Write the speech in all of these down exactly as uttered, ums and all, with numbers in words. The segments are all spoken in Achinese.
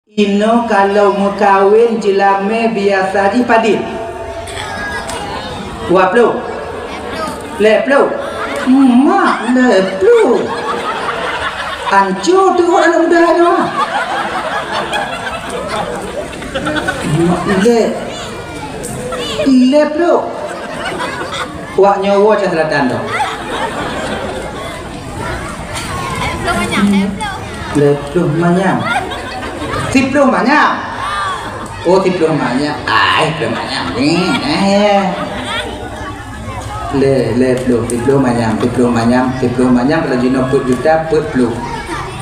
Inoe kalau meukawen jeulamé biasa jih padit? Dua ploh? Lhèe ploh? Mak, lhèe ploh. Anco teuôt aneuk muda nyoe. Mak, lhèe, lhèe ploh. Wak nyoe woe cah selatan tu. Lhèe ploh manyam. Siploh manyam. Oh, siploh manyam. Ai, siploh manyam ni. Eh. Lhèe, lhèe ploh, siploh manyam, siploh manyam, siploh manyam, kalau jinoe peuet juta, peuet ploh.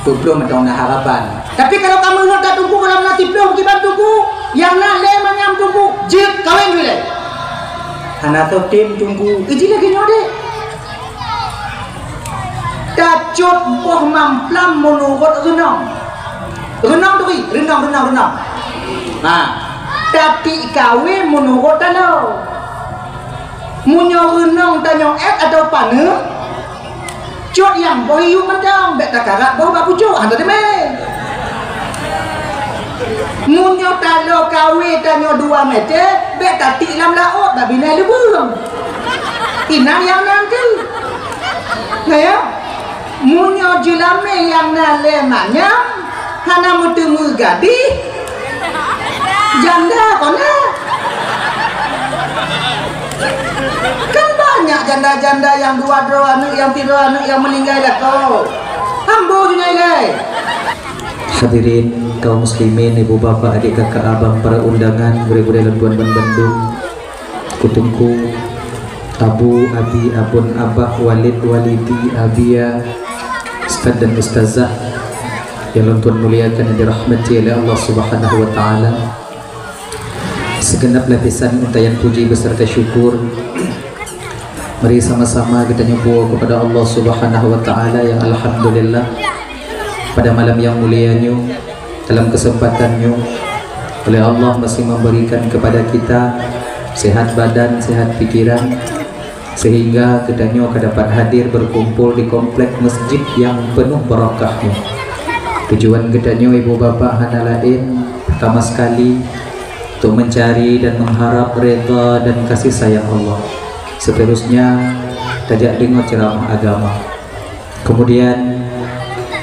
Peuet ploh mantong na harapan. Tapi kalau kamoe nyoe tatungku, kalau na siploh kiban tungku, nyang na lhèe manyam tungku, jeuet kawin ilèe. Hana soe tem tungku. Iji lagèe nyoe deh. Tacot boh mamplam meunurot reunong. Reunong turi, reunong, reunong, reunong. Ha. Tatiek kawé meunurot taloe. Meunyoe reunong tanyoe èt atawa paneuk, cut nyang boh iyup mantong, bèk takarat boh bak pucôk, hana teumé. Meunyoe taloe kawé tanyoe dua mètè, bèk tatiek lam laôt bak binéh lubeueng. Inan nyang nan keuh. Nah, ya. Meunyoe jeulamé nyang na lhèe manyam hana meuteumé gadih, janda kon na. Kan banyak janda-janda nyang dua droe aneuk, nyang sidroe aneuk nyang meuninggai lakoe. Ambo jinoe ilèe. Hadirin kaum muslimin, ibu bapak, adik kakak abang, para undangan, gurèe-gurèe lôn tuan ban bandum, teungku-teungku, abu, abi, abon, abah, walid, walidi, abia, ustaz dan ustazah yang lôn tuan muliakan, yang dirahmati oleh Allah Subhanahu wa Ta'ala. Segenap lapisan untayan puji beserta syukur mari sama-sama geutanyoe puwoe kepada Allah Subhanahu wa Ta'ala yang alhamdulillah, pada malam yang mulia nyoe, dalam kesempatan nyoe, oleh Allah masih memberikan kepada kita sehat badan, sehat pikiran, sehingga geutanyoe ka dapat hadir berkumpul di komplek masjid yang penuh barakah nyoe. Tujuan geutanyoe, ibu bapak, hana laén, pertama sekali, untuk mencari dan mengharap reda dan kasih sayang Allah. Seterusnya, tajak deungoe ceramah agama. Kemudian,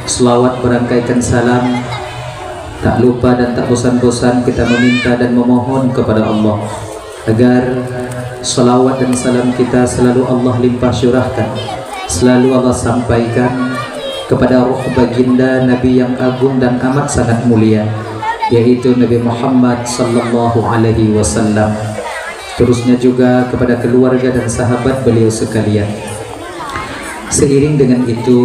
selawat berangkaikan salam, tak lupa dan tak bosan-bosan kita meminta dan memohon kepada Allah agar selawat dan salam kita selalu Allah limpah curahkan, selalu Allah sampaikan kepada roh baginda Nabi yang agung dan amat sangat mulia, yaitu Nabi Muhammad sallallahu alaihi wasallam. Terusnya juga kepada keluarga dan sahabat beliau sekalian. Seiring dengan itu,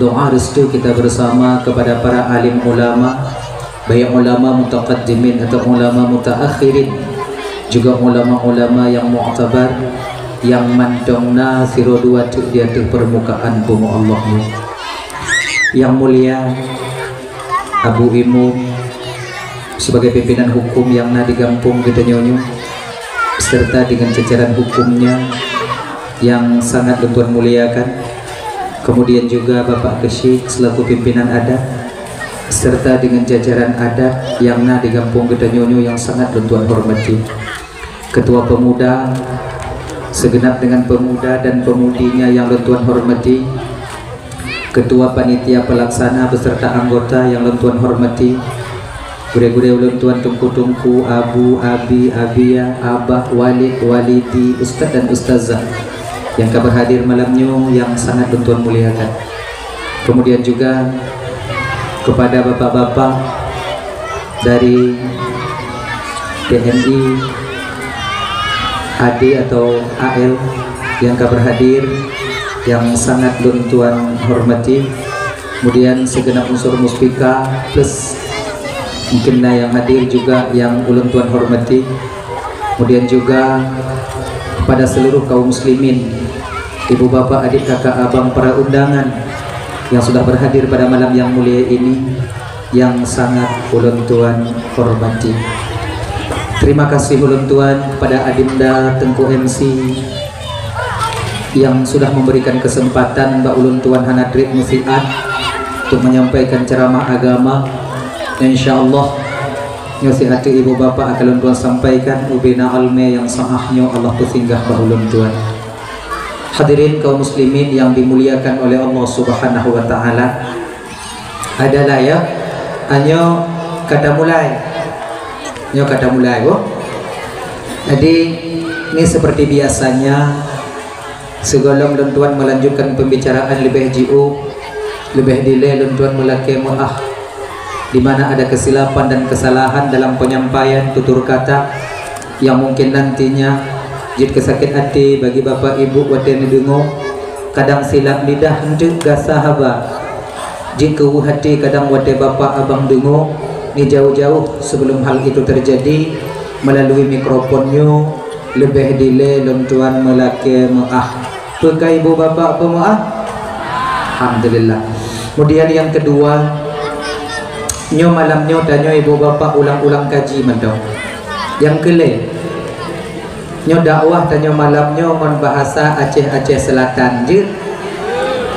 doa restu kita bersama kepada para alim ulama, baik ulama mutaqaddimin atau ulama mutaakhirin, juga ulama-ulama yang mu'tabar, yang mantong na sidroe dua teuk di ateueh permukaan bumoe Allah nyoe. Yang mulia Abu Imum, sebagai pimpinan hukum yang na di gampông geutanyoe nyoe, serta dengan jajaran hukumnya yang sangat lôn tuan muliakan, kemudian juga Bapak Keuchik selaku pimpinan adat, serta dengan jajaran adat yang na di gampông geutanyoe nyoe yang sangat lôn tuan hormati. Ketua pemuda, segenap dengan pemuda dan pemudinya yang lôn tuan hormati, Ketua Panitia Pelaksana beserta anggota yang lôn tuan hormati, gurèe-gurèe ulôn tuan, teungku-teungku, abu, abi, abia, abah, walid, walidi, ustaz dan ustazah yang ka berhadir malam nyoe yang sangat lôn tuan muliakan. Kemudian juga kepada bapak-bapak dari T N I, A D atau A L yang ka berhadir, yang sangat lôn tuan hormati. Kemudian segenap unsur Muspika plus mungkin na yang hadir juga yang ulôn tuan hormati. Kemudian juga kepada seluruh kaum muslimin, ibu bapak, adik kakak abang, para undangan yang sudah berhadir pada malam yang mulia ini, yang sangat ulôn tuan hormati. Terima kasih ulôn tuan kepada Adinda Teungku M C yang sudah memberikan kesempatan bak ulôn tuan hana trép meusiat untuk menyampaikan ceramah agama. Insya Allah, Nyoe siat ibu bapak akan lôn tuan sampaikan ubena alme nyang sah nyoe Allah peusinggah bak ulôn tuan. Hadirin kaum muslimin yang dimuliakan oleh Allah Subhanahu wa taala. Adalah ya, nyoe kata mulai. Nyoe kata mulai, boh. Jadi, ini seperti biasanya, sigohlom lôn tuan melanjutkan pembicaraan leubeh jiôh, leubeh dilée lôn tuan meulakée meu'ah di mana ada kesilapan dan kesalahan dalam penyampaian tutur kata yang mungkin nantinya jeuet keu sakét até bagi bapak ibu watée neudeungoe, kadang silap lidah eunteuk gasa haba. Jeuet keu até kadang watée bapak abang deungoe, ni jauh-jauh sebelum hal itu terjadi, melalui mikrofon nyoe leubeh dilée lôn tuan meulakée meu'ah. Peu ka ibu bapak peumeu'ah? Alhamdulillah. Kemudian yang kedua, nyoe malam nyoe tanyoe ibu bapak ulang-ulang kaji mantong. Yang keulhée, nyoe dakwah tanyoe malam nyoe ngon bahasa Aceh-Aceh Selatan jeuet.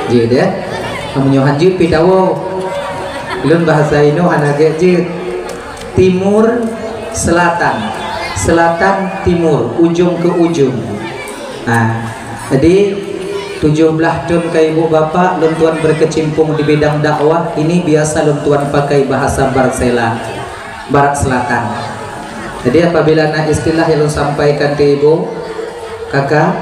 Jeuet deh. Meunyoe han jeuet pih tawoe. Lôn bahasa inoe hana gét jeuet. Timur, selatan, selatan, timur, ujong keu ujong. Nah, jadi tujoh blaih thon ka ibu bapak lôn tuan berkecimpung di bidang dakwah, ini biasa lôn tuan pakai bahasa Barsela, Barat Selatan. Jadi apabila na istilah nyang lôn sampaikan keu ibu, Kaka,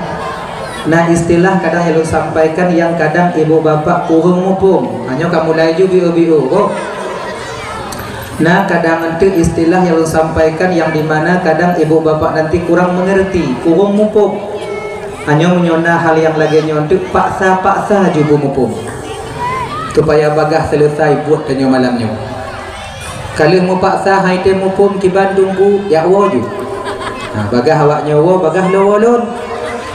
na istilah kadang nyang lôn sampaikan nyang kadang ibu bapak kureueng muphom. Nyoe ka mulai ju biôh-biôh, boh. Na kadang eunteuk istilah nyang lôn sampaikan nyang di mana kadang ibu bapak nanti kurang mengerti, kureueng muphom. Nyoe meunyoe na hal nyang lagée nyoe eunteuk paksa-paksa ju beumuphom. Supaya bagaih selesai buet tanyoe malam nyoe. Ka lheueh mupaksa hai tém muphom kiban teungku, jak woe ju. Ha, bagaih awak nyoe woe, bagaih lôn woe lôn.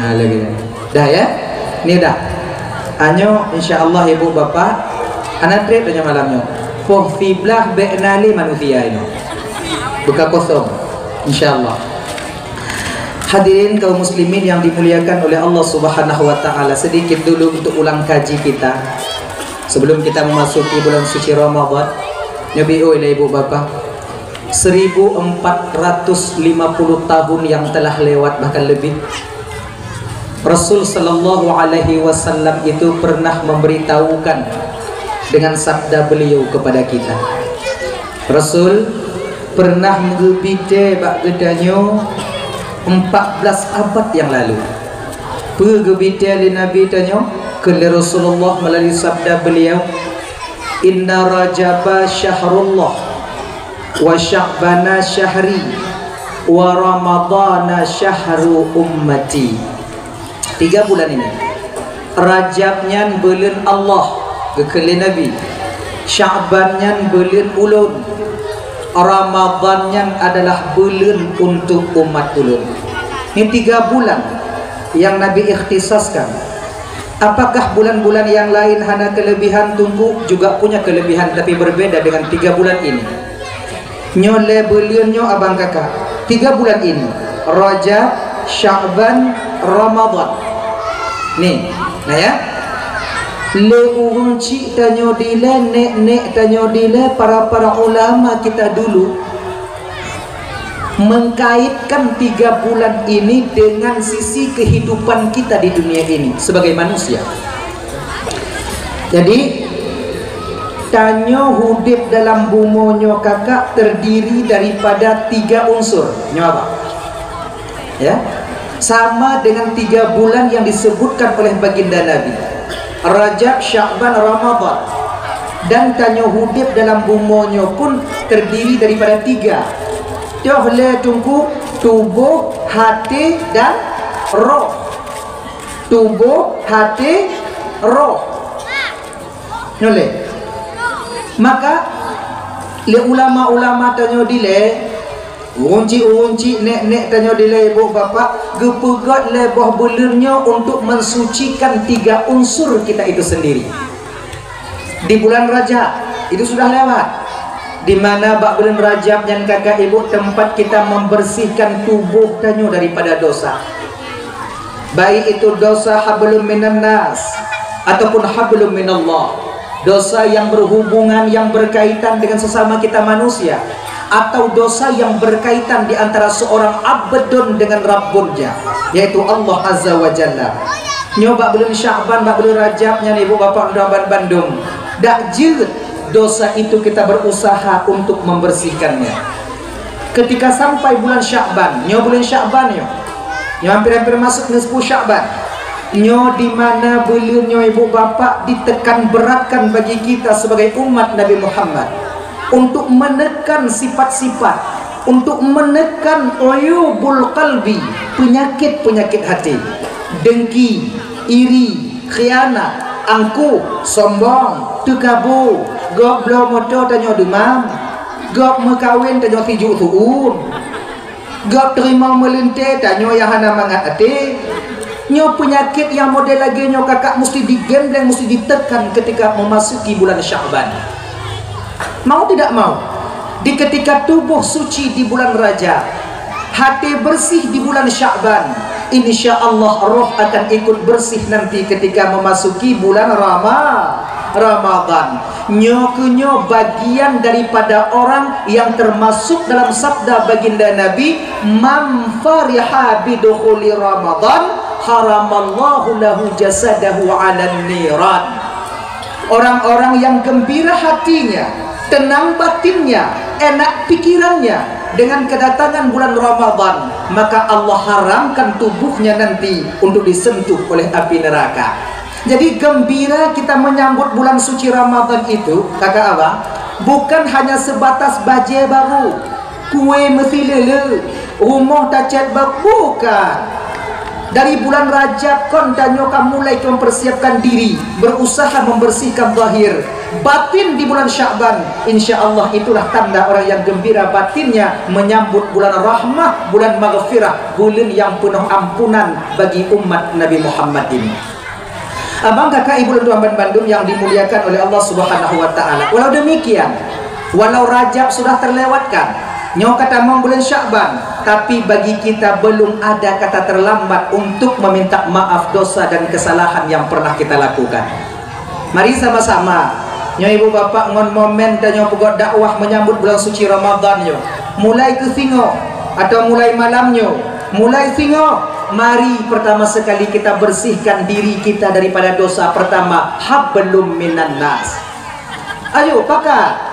Ha, lagée nyan. Dah ya? Ni dah. Nyoe insya Allah ibu bapak, hana treb tanyoe malam nyoe. Poh siblaih bék na lé manusia inoe. Beuka kosong. Insya Allah. Hadirin kaum muslimin yang dimuliakan oleh Allah Subhanahu wa taala, sedikit dulu untuk ulang kaji kita. Sebelum kita memasuki bulan suci Ramadan, nyoe biôh lé ibu bapak, seribu empat ratus lima puluh tahun yang telah lewat bahkan lebih, Rasul sallallahu alaihi wasallam itu pernah memberitahukan dengan sabda beliau kepada kita. Rasul pernah geubitée bak geutanyoe empat belas abad yang lalu. Peue geubitée lé Nabi tanyoe keu lé Rasulullah melalui sabda beliau, "Inna Rajaba syahrullah, wa Sya'bana syahri, wa Ramadana syahru ummati." Tiga bulan ini. Rajab nyan buleuen Allah, geukheun lé Nabi. Sya'ban nyan buleuen ulôn. Ramadan nyan adalah buleuen untuk umat ulôn. Ni tiga bulan yang Nabi ikhtisaskan. Apakah bulan-bulan yang lain hana kelebihan? Teungku, juga punya kelebihan, tapi berbeda dengan tiga bulan ini. Nyoe lé buleuen nyoe abang kakak. Tiga bulan ini, Rajab, Sya'ban, Ramadan. Ni, nah ya. Lé ureueng chik tanyoe dilée, nek-nek tanyoe dilée, para-para ulama kita dulu mengkaitkan tiga bulan ini dengan sisi kehidupan kita di dunia ini sebagai manusia. Jadi, tanyoe udeb dalam bumoe nyoe kakak terdiri daripada tiga unsur. Nyoe apa? Ya. Sama dengan tiga bulan yang disebutkan oleh baginda Nabi. Rajab, Sya'ban, Ramadan. Dan tanyoe udeb dalam bumoe nyoe pun terdiri daripada tiga. Toh lé teungku, tuboh, haté, dan roh. Tuboh, haté, roh. Nyoe lé. Maka, lé ulama-ulama tanyoe dilée, ureueng chik-ureueng chik, nek-nek tanyoe dilée, ibu bapak, geupeugét lé boh buleuen nyoe untuk mensucikan tiga unsur kita itu sendiri. Di bulan Rajab, itu sudah lewat. Di mana bak bulan Rajab nyan kakak ibu tempat kita membersihkan tuboh tanyoe daripada dosa. Baik itu dosa hablum minan nas ataupun hablum minallah. Dosa yang berhubungan, yang berkaitan dengan sesama kita manusia. atau dosa yang berkaitan di antara seorang abdun dengan Rabbunnya, yaitu Allah Azza wa Jalla. Nyoe bak buleuen Sya'ban, bak buleuen Rajab nyan, ibu bapak dan bandum, dak jeuet dosa itu kita berusaha untuk membersihkannya. Ketika sampai bulan Sya'ban, nyoe buleuen Sya'ban nyoe, nyoe hampir-hampir masuk nisfu Sya'ban. Nyoe di mana buleuen nyoe, ibu bapak, ditekan beratkan bagi kita sebagai umat Nabi Muhammad untuk menekan sifat-sifat, untuk menekan uyubul qalbi, penyakit-penyakit hati, dengki, iri, khianat, angkuh, sombong, teukabu, gob bloe moto tanyoe dumam, gob meukawen tanyoe sijuek su'uem, gob teurimong meulintée tanyoe nyang hana mangat até. Nyoe peunyakét nyang model lagée nyoe kakak musti digembleng, musti ditekan ketika memasuki bulan Sya'ban. Mau tidak mau, di ketika tubuh suci di bulan Rajab, hati bersih di bulan Sya'ban, insya Allah roh akan ikut bersih nanti ketika memasuki bulan Rama-, Ramadan. Nyoe keunyoe bagian daripada orang yang termasuk dalam sabda baginda Nabi, "Man fariha bidukhuli Ramadan, haramallahu lahu jasadahu 'alan niran." Orang-orang yang gembira hatinya, tenang batinnya, enak pikirannya dengan kedatangan bulan Ramadan, maka Allah haramkan tubuhnya nanti untuk disentuh oleh api neraka. Jadi gembira kita menyambut bulan suci Ramadan itu, kakak abang, bukan hanya sebatas bajée baru, kue meusileuleu, rumoh tacét bak, bukan. Dari bulan Rajab kon tanyoe ka mulai mempersiapkan diri, berusaha membersihkan zahir, batin di bulan Sya'ban. Insya Allah itulah tanda orang yang gembira batinnya menyambut bulan rahmah, bulan maghfirah, bulan yang penuh ampunan bagi umat Nabi Muhammad ini. Abang, kakak, ibu, dan tuan bandum yang dimuliakan oleh Allah Subhanahu wa Ta'ala. Walau demikian, walau Rajab sudah terlewatkan, nyoe ka tamong bulan Sya'ban, tapi bagi kita belum ada kata terlambat untuk meminta maaf dosa dan kesalahan yang pernah kita lakukan. Mari sama-sama, nyoe ibu bapak ngon momen tanyoe peugot dakwah menyambut bulan suci Ramadan nyoe, mulai keu singoh atau mulai malam nyoe, mulai singoh, mari pertama sekali kita bersihkan diri kita daripada dosa pertama, hablum minan nas. Ayo, pakat.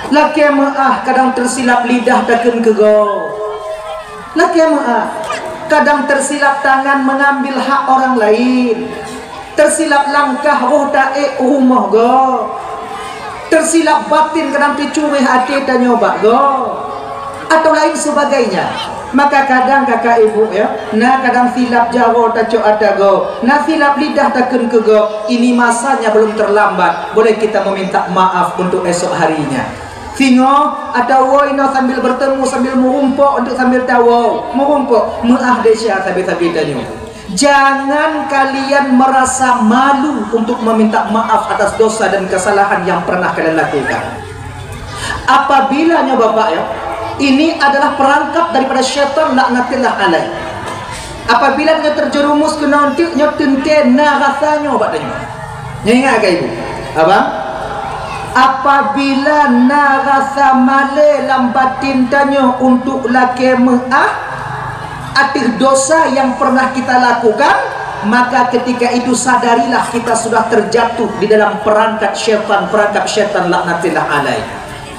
Lakée meu'ah, kadang tersilap lidah takheun keu gob. Lakée meu'ah, kadang tersilap tangan mengambil hak orang lain. Tersilap langkah roh taék u rumoh gob. Tersilap batin kadang teucureh até tanyoe bak gob. Atau lain sebagainya. Maka kadang kakak ibu, ya, na kadang silap jaroe tacok ata gob, na silap lidah takheun keu gob, ini masanya belum terlambat, boleh kita meminta maaf untuk esok harinya. Singoh atawa inoe sambil bertemu, sambil meurumpok untuk sambil tawoe, meurumpok, meu'ah desya sabe-sabe tanyoe. Jangan kalian merasa malu untuk meminta maaf atas dosa dan kesalahan yang pernah kalian lakukan. Apabila nyoe bapak ya, ini adalah perangkap daripada syaitan laknatillah alaih. Apabila nyoe terjerumus keunoe teuk, nyoe teuntée na rasa nyoe bak tanyoe. Nyoe ingat ka ibu? Abang? Apabila na rasa malée lam batin tanyoe untuk lakée meu'ah ateueh dosa yang pernah kita lakukan, maka ketika itu sadarilah kita sudah terjatuh di dalam perangkap syaitan, perangkap syaitan laknatillah alaih.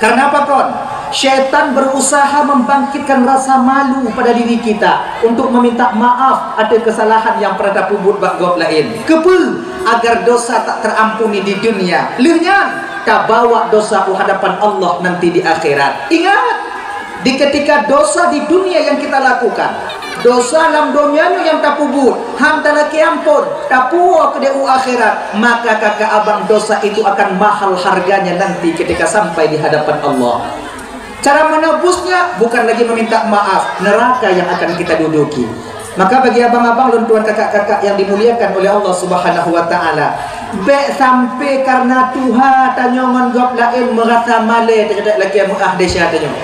Karena apa kon? Syaitan berusaha membangkitkan rasa malu pada diri kita untuk meminta maaf ateueh kesalahan yang pernah tapeubuet bak gob laén. Keupeue? Agar dosa tak terampuni di dunia. Lheueh nyan, tabawa dosa u hadapan Allah nanti di akhirat. Ingat, di ketika dosa di dunia yang kita lakukan, dosa lam donya nyoe nyang tapeubuet, han talakée ampon, tapuwoe keudeh u akhirat, maka kakak abang dosa itu akan mahal harganya nanti ketika sampai di hadapan Allah. Cara menebusnya bukan lagi meminta maaf, neraka yang akan kita duduki. Maka bagi abang-abang lôn tuan kakak-kakak yang dimuliakan oleh Allah Subhanahu wa Ta'ala, bék sampai karena tuha tanyoe ngon gob laén meurasa malée teukeudeh lakée meu'ah desya tanyoe.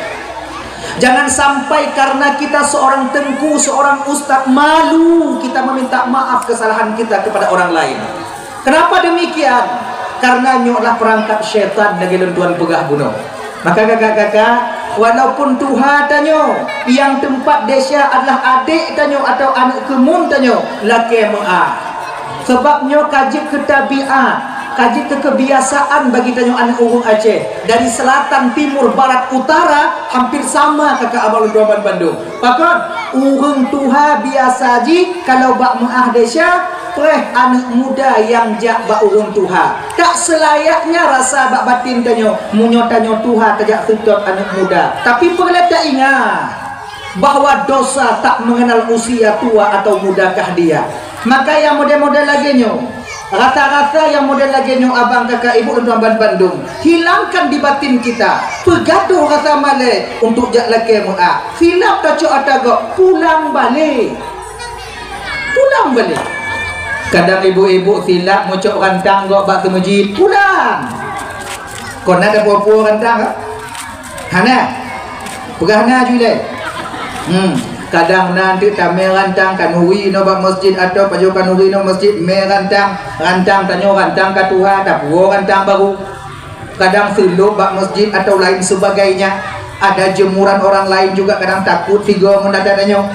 Jangan sampai karena kita seorang teungku, seorang ustaz, malu kita meminta maaf kesalahan kita kepada orang lain. Kenapa demikian? Karena nyoe adalah perangkap syaitan lagée lôn tuan peugah bunoe. Maka kakak-kakak, walaupun tuha tanyoe, nyang teumpat desya adalah adék tanyoe atawa aneuk keumun tanyoe, lakée meu'ah. Sabab nyoe ka jeuet keu tabiat, ka jeuet keu keubiasaan bagi tanyoe aneuk ureuëng Aceh. Dari selatan, timur, barat, utara, hampir sama kakak abang lôn tuan bandum. Pakon? Ureuëng tuha biasa jih kalau bak meu'ah desya, preh aneuk muda nyang jak bak ureuëng tuha. Tak seulayaknya rasa bak batin tanyoe, meunyoe tanyoe tuha tajak seutôt aneuk muda. Tapi peureulée taingat bahwa dosa tak mengenal usia tua atau mudakah dia. Maka nyang model-model lagée nyoe, rasa-rasa nyang model lagée nyoe abang kakak ibu lôn tuan bandum, hilangkan di batin kita. Peugadôh rasa malée untuk jak lakée meu'ah. Silap tacok ata gob, pulang balek. Pulang balek. Kadang ibu-ibu silap mucok rantang gob bak seumeujid, pulang. Kon na tapuwoe-puwoe rantang ka? Hana. Peugah na ju ilée. Hmm. Kadang na teuk tamé rantang kanuri inoe bak masjid atawa pajoh kanuri inoe masjid, mé rantang, rantang tanyoe rantang ka tuha, tapuwoe rantang baru. Kadang seulop bak masjid atau lain sebagainya. Ada jemuran orang lain juga kadang takut sigoe ngon adat tanyoe.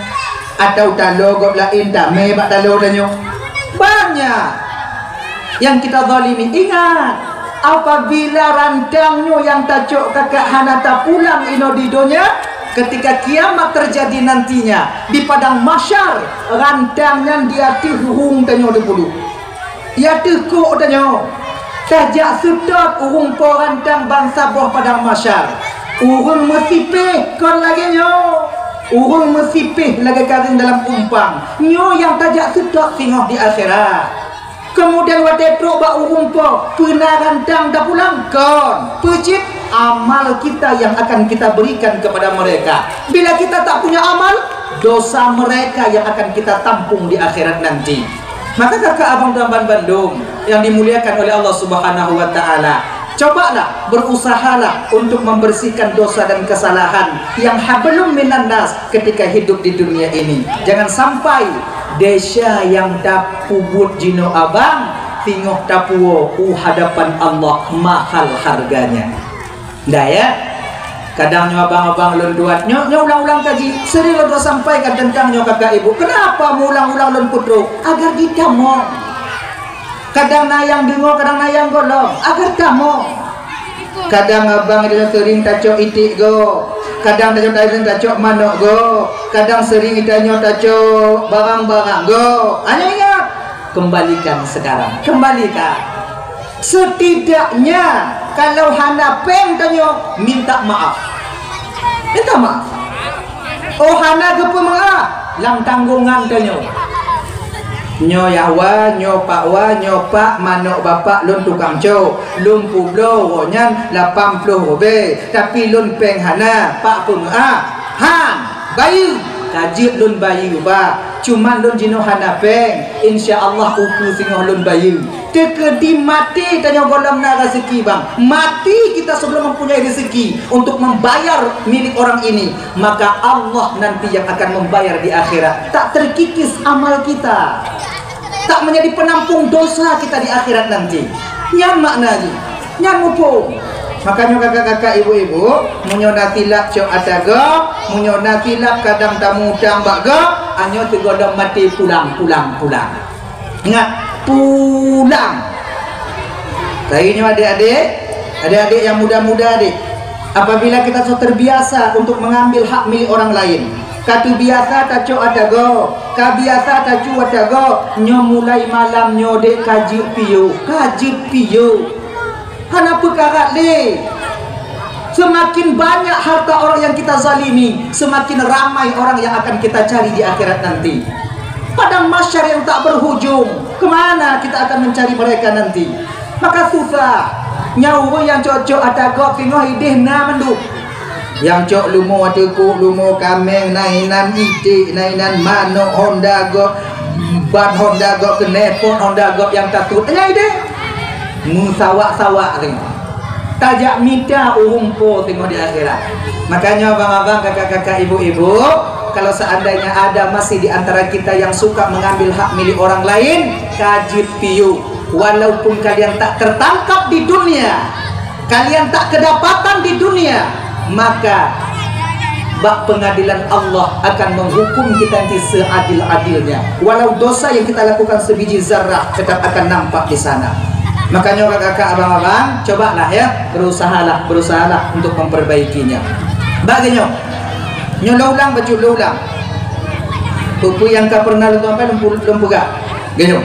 Atau taloe gob laén tamé bak taloe tanyoe. Banyak yang kita zalimi. Ingat, apabila rantang nyoe nyang tacok kakak hana tapulang inoe di donya, ketika kiamat terjadi nantinya, di padang mahsyar, rantang nyan di ateueh hueng tanyoe teupeuduek. Ya teuh kok tanyoe, tajak seutôt ureuëng po rantang bansaboh padang mahsyar. Ureuëng meusipéh kon lagée nyoe. Ureuëng meusipéh lagée kareueng dalam umpang. Nyoe nyang tajak seutôt singoh di akhirat. Kemudian watée trok bak ureuëng po, peue na rantang tapulang? Kon. Peue cit? Amal kita yang akan kita berikan kepada mereka. Bila kita tak punya amal, dosa mereka yang akan kita tampung di akhirat nanti. Maka kakak abang tuan bandum yang dimuliakan oleh Allah Subhanahu wa taala, cobalah, berusahalah untuk membersihkan dosa dan kesalahan yang hablum minan nas ketika hidup di dunia ini. Jangan sampai desya nyang tapeubuet jinoe abang, singoh tapuwoe u hadapan Allah mahal harganya. Nda ya? Kadang nyoe abang-abang lôn tuan, nyoe, nyoe ulang-ulang kaji, sering lôn tuan sampaikan tentang nyoe kakak ibu. Kenapa meuulang-ulang lôn peutrok? Agar ditamong. Kadang na nyang deungoe, kadang na nyang gohlom, agar tamong. Kadang abang itu sering tacok iték gob, kadang tacok, sering tacok manok gob, kadang sering tanyoe tacok barang-barang gob. Hana ingat, kembalikan sekarang, kembalikan. Setidaknya kalau hana péng tanyoe minta maaf. Minta maaf. Oh hana geupeumeu'ah lam tanggongan tanyoe. Nyoe yah wa, nyoe pak wa, nyoe pak manok bapak lôn tukang cok. Lôn peubloe woe nyan lapan ploh ribèe, tapi lôn péng hana, pak peumeu'ah. Han, bayeue. Ka jeuet lôn bayeue ba, cuman lôn jinoe hana péng. Insya Allah ukeue singoh lôn bayeue. Teukeudi maté tanyoe gohlom na rezeki bang. Mati kita sebelum mempunyai rezeki untuk membayar milik orang ini, maka Allah nanti yang akan membayar di akhirat. Tak terkikis amal kita. Tak menjadi penampung dosa kita di akhirat nanti. Nyan makna jih. Nyan muphom. Makanya kakak-kakak, ibu-ibu, meunyoe na silap cok ata gob, meunyoe na silap kadang tamu utang bak gob, anyoe sigohlom maté pulang, pulang, pulang. Ingat, pulang. Lagèe nyoe adik-adik, adik-adik yang muda-muda adik. Apabila kita sudah terbiasa untuk mengambil hak milik orang lain, ka terbiasa tacok ata gob, ka biasa tacok ata gob, nyoe mulai malam nyoe dek ka jeuet piôh, ka jeuet piôh. Hana peukarat lé. Semakin banyak harta orang yang kita zalimi, semakin ramai orang yang akan kita cari di akhirat nanti. Padang mahsyar yang tak berhujung, kemana kita akan mencari mereka nanti? Maka susah. Nyan ureueng nyang cok-cok ata gob singoh idéh na mandum. Nyang cok lumo teuku, lumo kaméng, na inan iték, na inan manok, honda gob, ban honda gob, knalpot honda gob nyang tatut. Nyan idéh. Meusawak-sawak singoh. Tajak mita ureueng po singoh di akhirat. Makanya abang-abang, kakak-kakak, ibu-ibu, kalau seandainya ada masih di antara kita yang suka mengambil hak milik orang lain, ka jeuet piôh. Walaupun kalian tak tertangkap di dunia, Kalian tak kedapatan di dunia, maka bak pengadilan Allah akan menghukum kita nanti seadil-adilnya. Walau dosa yang kita lakukan sebiji zarrah tetap akan nampak di sana. Makanya kakak-kakak, abang-abang, cobalah ya, berusahalah, berusahalah untuk memperbaikinya. Bagaimana? Nyoe lôn ulang, bacut lôn ulang. Peue-peue nyang ka pernah lôn tuan lôn pu-, lôn peugah. Geuh.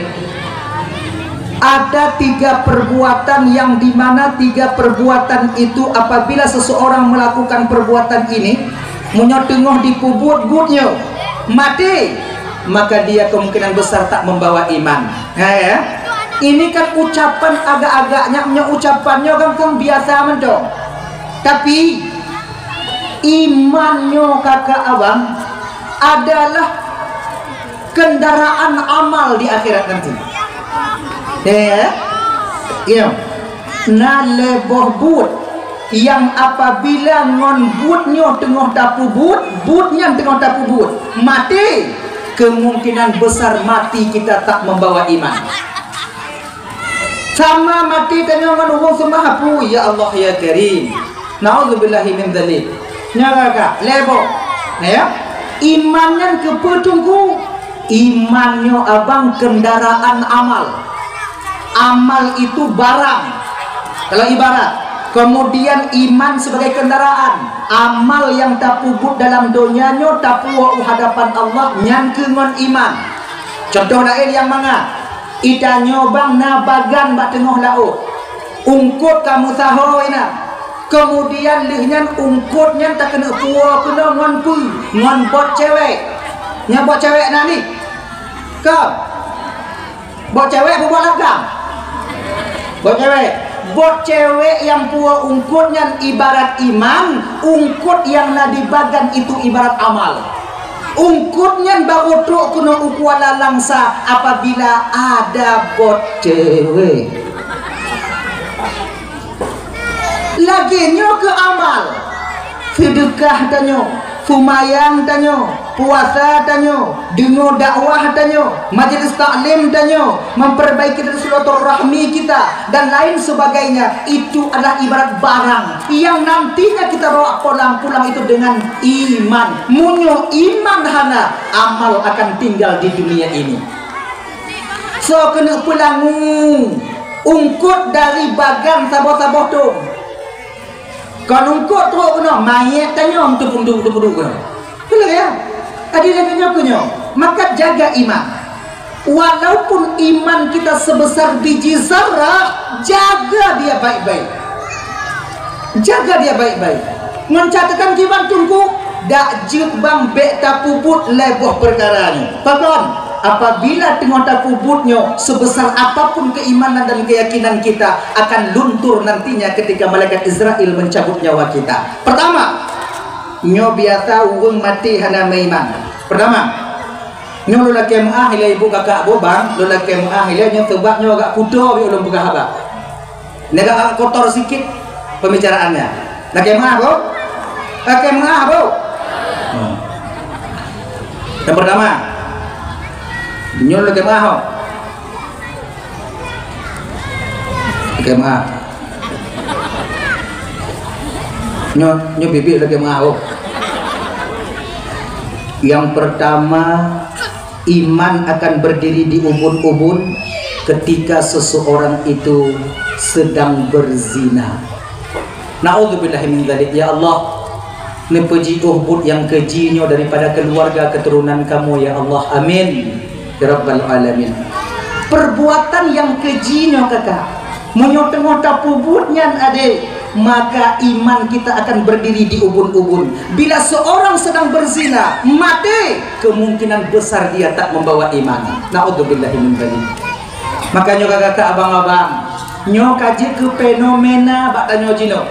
Ada tiga perbuatan yang di mana tiga perbuatan itu apabila seseorang melakukan perbuatan ini, meunyoe teungoh dipeubuet buet nyoe, maté, maka dia kemungkinan besar tak membawa iman. Ha, ya? Ini kan ucapan agak-agaknya, meunyoe ucapan nyoe kan, kan biasa mantong. Tapi, iman nyoe kakak abang adalah kendaraan amal di akhirat nanti. Ya, ya. Na lhèe boh buet nyang apabila ngon buet nyoe teungoh tapeubuet, buet nyan teungoh tapeubuet, maté, kemungkinan besar mati kita tak membawa iman. Sama maté tanyoe ngon ureueng seumahapu, ya Allah ya Karim. Naudzubillahi min dzalik. Nyan ka lhèe boh. Ya. Iman nyan keupeue teungku? Iman nyoe abang kendaraan amal. Amal itu barang. Kalau ibarat, kemudian iman sebagai kendaraan. Amal nyang tapeubuet dalam donya nyoe tapuwoe u hadapan Allah nyan keuh ngon iman. Contoh laén nyang mangat. Ita nyoe bang na bagan bak teungoh laôt. Ungkot ka meusaho inan. Kemudian lheueh nyan ungkot nyan takeuneuk puwoe keunoe ngon peue? Ngon bot cewek. Nyan bot cewek na nih. Kon. Bot cewek peue bot lagam? Bot cewek. Bot cewek nyang puwoe ungkot nyan ibarat iman, ungkot nyang na di bagan itu ibarat amal. Ungkot nyan barô trok keunoe u Kuala Langsa apabila ada bot cewek. Lagèe nyoe keuh amal. Seudeukah tanyoe, seumayang tanyoe, puasa tanyoe, deungoe dakwah tanyoe, majelis taklim tanyoe, memperbaiki silaturahmi kita, dan lain sebagainya, itu adalah ibarat barang yang nantinya kita bawa pulang, pulang itu dengan iman. Meunyoe iman hana, amal akan tinggal di dunia ini. Soe keuneuk peulangu ungkot dari bagan saboh-saboh thon. Kon ungkot trok keunoe, manyét tanyoe teupeuduk-teupeuduk keunoe. Betul ya? Tadi lagèe nyoe keuh nyoe. Maka jaga iman. Walaupun iman kita sebesar biji zarrah, jaga dia baik-baik. Jaga dia baik-baik. Ngon catatan kiban teungku, dak jeuet bang bèk tapeubuet lhèe boh peukara nyoe. Pakon? Apabila teungoh tapeubuet nyoe, sebesar apapun keimanan dan keyakinan kita akan luntur nantinya ketika malaikat Israel mencabut nyawa kita. Pertama, nyoe biasa ureueng maté hana meuiman. Pertama, nyoe lôn lakèe meu'ah ilèe ibu kakak boh bang, lôn lakèe meu'ah ilèe nyoe sabab nyoe agak kuto ulôn peugah haba. Nyoe agak kotor sikit pembicaraannya. Lakèe meu'ah boh? Lakèe meu'ah boh? Hmm. Yang pertama, nyoe lakèe meu'ah boh? Lakèe meu'ah. Nyoe, nyoe bibit lakèe meu'ah boh. Yang pertama, iman akan berdiri di ubun-ubun ketika seseorang itu sedang berzina. Naudzubillahi min dzalik, ya Allah. Neupeujiôh buet nyang keji nyoe daripada keluarga keturunan kamoe, ya Allah. Amin, ya rabbal alamin. Perbuatan nyang keji nyoe, kakak, meunyoe teungoh tapeubuet nyan, adek, maka iman kita akan berdiri di ubun-ubun. Bila seorang sedang berzina, maté, kemungkinan besar dia tak membawa iman. Naudzubillahi min dzalik. Makanya kakak-kakak, abang-abang, nyoe ka jeuet keu fenomena bak tanyoe jinoe.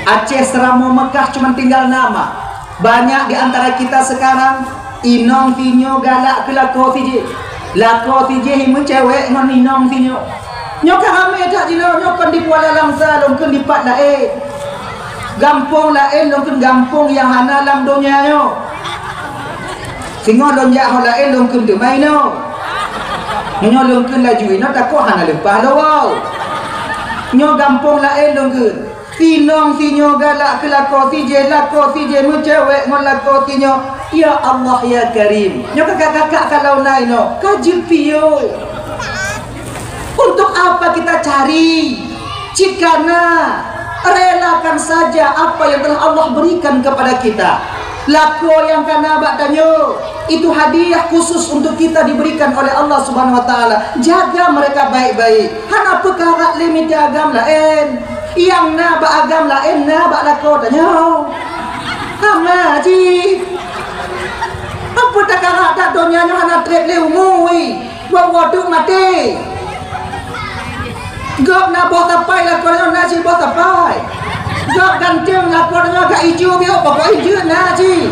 Aceh seuramoe Meukah cuma tinggal nama. Banyak di antara kita sekarang, inong sinyoe galak keu lakoe sijih. Lakoe sijih meucewek ngon inong sinyoe. Nyoe ka ramé that jinoe, nyoe kon di Kuala Langsa, lôn kheun di pat laén. Gampông laén, lôn kheun gampông nyang hana lam donya nyoe. Singoh lôn jak ho laén, lôn kheun teuma inoe. Meunyoe lôn kheun laju inoe, takot hana leupah lôn woe. Nyoe gampông laén lôn kheun. Inong sinyoe galak keu lakoe sijih, lakoe sijih meucewek ngon lakoe sinyoe. Ya Allah, ya Karim. Nyoe kakak-kakak kalau na inoe, ka jeuet piôh. Untuk apa kita cari? Jika na, relakan saja apa yang telah Allah berikan kepada kita. Lakoe nyang ka na bak tanyoe, itu hadiah khusus untuk kita diberikan oleh Allah Subhanahu wa Taala. Jaga mereka baik-baik. Hana peukarat lé mita agam laén. Nyang na bak agam laén na bak lakoe tanyoe. Hana jih. Apa takarat that donya nyoe hana treb lé umu, weh. Buet-buet tu maté. Gob na boh sapai lakoe nyoe na cit boh sapai. Gob ganteng lakoe nyoe agak ijo biôh, pokok ijo na cit.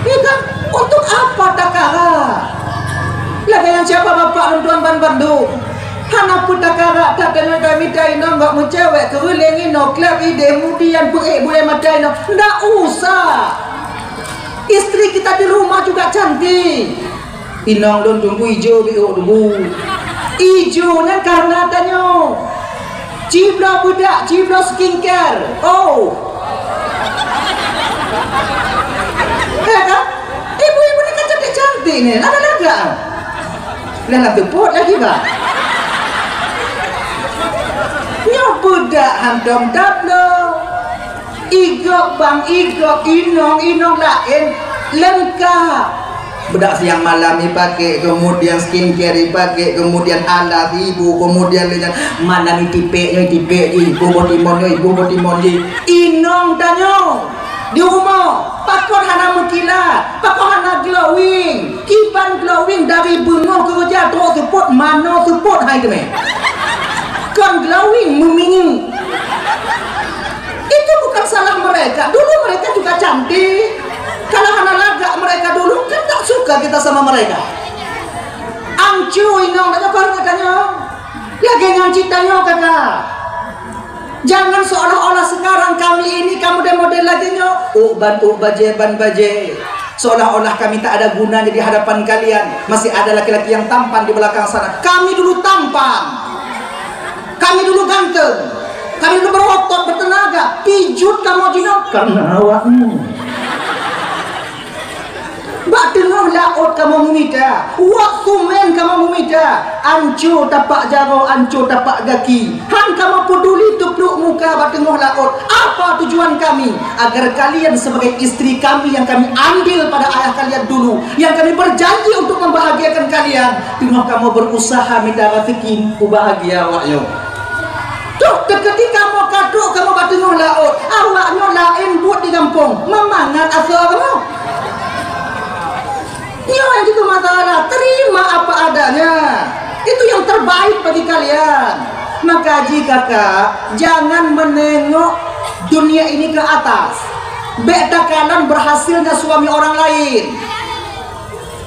Nyan kan untuk apa takarat? Lagèe nyang siapa bapak lôn tuan ban bandum. Hana peue takarat that deungon mita inong gob meucewek keu ulèe ngon kleb idéh mudian peuék bulèe mata inong. Ndak usah. Istri kita di rumah juga cantik. Inong lôn teungku ijo biôh teungku. Ijo nyan karena tanyoe. Cibloe beudak, cibloe skincare. Oh. Ya kan? Ibu-ibu ni kan cantik-cantik ni. Lagak-lagak. Dah nak tepuk lagi bah. Nyoe beudak hantom tabloe. Igok bang igok, inong-inong laén leungkap. Beudak siang malam ipaké, kemudian skincare ipaké, kemudian alas ibu, kemudian lé nyan malam itipék nyoe itipék jih, ibu boh timon nyoe ibu boh timon jih. Inong tanyoe di rumoh pakon hana meukilat, pakon hana glowing. Kiban glowing dari beungoh keureuja trok seupôt manoe seupôt hai teumé. Kon glowing meuminyeuk. Itu bukan salah mereka. Dulu mereka juga cantik. Kalau hana lagak mereka dulu, kan tak suka kita sama mereka. Anco inong dak nyoe kon geutanyoe. Lagèe nyan cit tanyoe kakak. Jangan seolah-olah sekarang kami ini ka model-model lagèe nyoe. Ôk ban ôk, bajèe ban bajèe. Seolah-olah kami tak ada gunanya di hadapan kalian. Masih ada laki-laki yang tampan di belakang sana. Kami dulu tampan. Kami dulu ganteng. Kami dulu berotot, bertenaga. Pijut kamoe jinoe karena awakmu. Bak teungoh laôt kamoe meumita, wak sumen kamoe meumita, anco tapak jaroe, anco tapak gaki. Han kamoe peuduli teupluek muka bak teungoh laôt. Apa tujuan kami? Agar kalian sebagai istri kami yang kami ambil pada ayah kalian dulu, yang kami berjanji untuk membahagiakan kalian, teungoh kamoe berusaha mita raseuki ubahgia awak nyoe. Toh, ketika kamoe ka trok kamoe bak teungoh laôt, awak nyoe laén buet di gampông, meumangat asoe kamoe. Nyoe nyang jitu masalah, terima apa adanya. Itu yang terbaik bagi kalian. Maka jih kakak, jangan menengok dunia ini ke atas. Bèk takalon berhasilnya suami orang lain.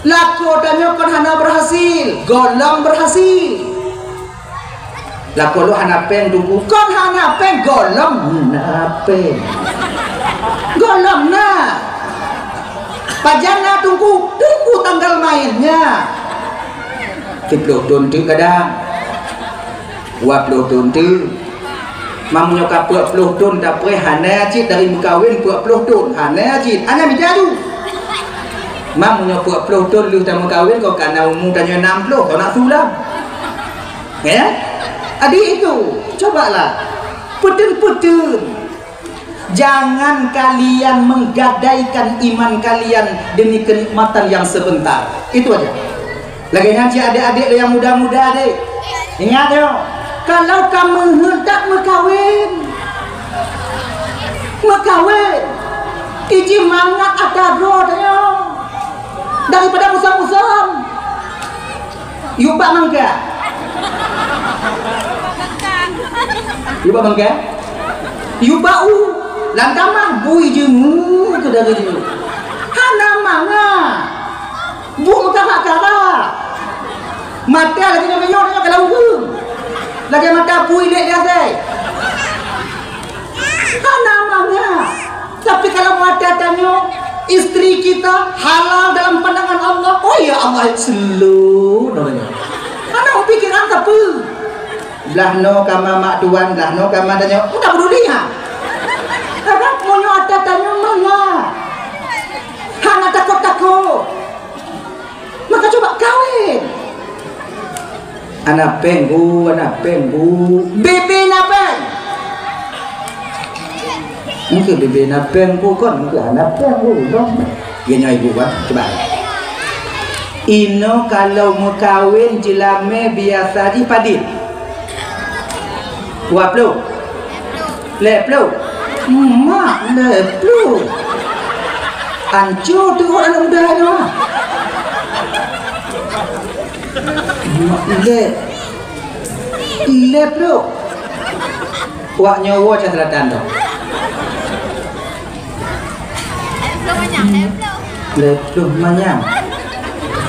Lakoe tanyoe kon hana berhasil, gohlom berhasil. Lakoe lôn hana péng teungku, kon hana péng, gohlom na péng. Gohlom na. Pajan na teungku, tunggu tanggal mainnya. Siplôh thôn teuk kadang. Dua ploh thôn teuk. Meunyoe ka peuet ploh thôn tapreh hana cit dari meukawen peuet ploh thôn, hana cit. Hana mita ju. Meunyoe peuet ploh thôn lheueh tameukawen, kon ka na umu tanyoe nam ploh, kon na sulam. Ya? Adik itu, cobalah. Peuteueng-peuteueng. Jangan kalian menggadaikan iman kalian demi kenikmatan yang sebentar. Itu aja. Lagèe nyan cit adék-adék nyang muda-muda deh. Ingat yo, kalau ka meuheuet that meukawen. Meukawen. Iji mangat ata droe tanyoe. Daripada musam-musam. Yue bak mangka. Yue bak mangka. Yue bak u. Lam tamah bui jeungeue keu dara jeungeue. Hana mangat. Buet meukarat-karat. Mata lagèe nyoe meunyoe nyoe kalau ureueng. Lagèe mata bui lé di asèe. Hana mangat. Tapi kalau mata tanyoe, istri kita halal dalam pandangan Allah, oh ya Allah, slow namanya. Hana pikiran sapeue. Blah noe kama mak tuan, blah noe kama tanyoe, hana peduli ha. Hana péng, Bu, hana péng, Bu. Bebe na péng. Engkeu bebe na péng, Bu, kon engkeu hana péng, Bu, dong. Geunyoe ibu, bah, cuba. Inoe kalau meukawen jeulamé biasa jih padit? Dua ploh. Lhèe ploh. Mak, lhèe ploh. Anco teuh aneuk muda nyoe. Lhèe, lhèe ploh. Wak nyoe woe cah selatan tu. Lhèe ploh manyam.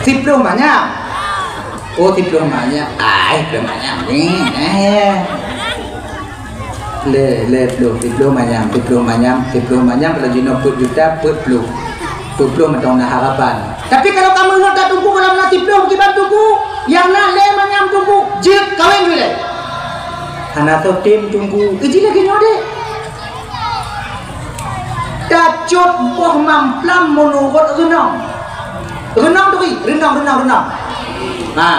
Siploh manyam. Oh, siploh manyam. Ai, siploh manyam ni. Eh. Lhèe, lhèe ploh, siploh manyam, siploh manyam, siploh manyam, kalau jinoe peuet juta, peuet ploh. Peuet ploh mantong na harapan. Tapi kalau kamoe nyoe tatungku, kalau na siploh kiban tungku, nyang na lhèe manyam tungku, jeuet kawen ilèe. Hana soe tem tungku, iji lagèe nyoe deh. Tacot boh mamplam meunurot reunong. Reunong turi, reunong, reunong, reunong. Ha.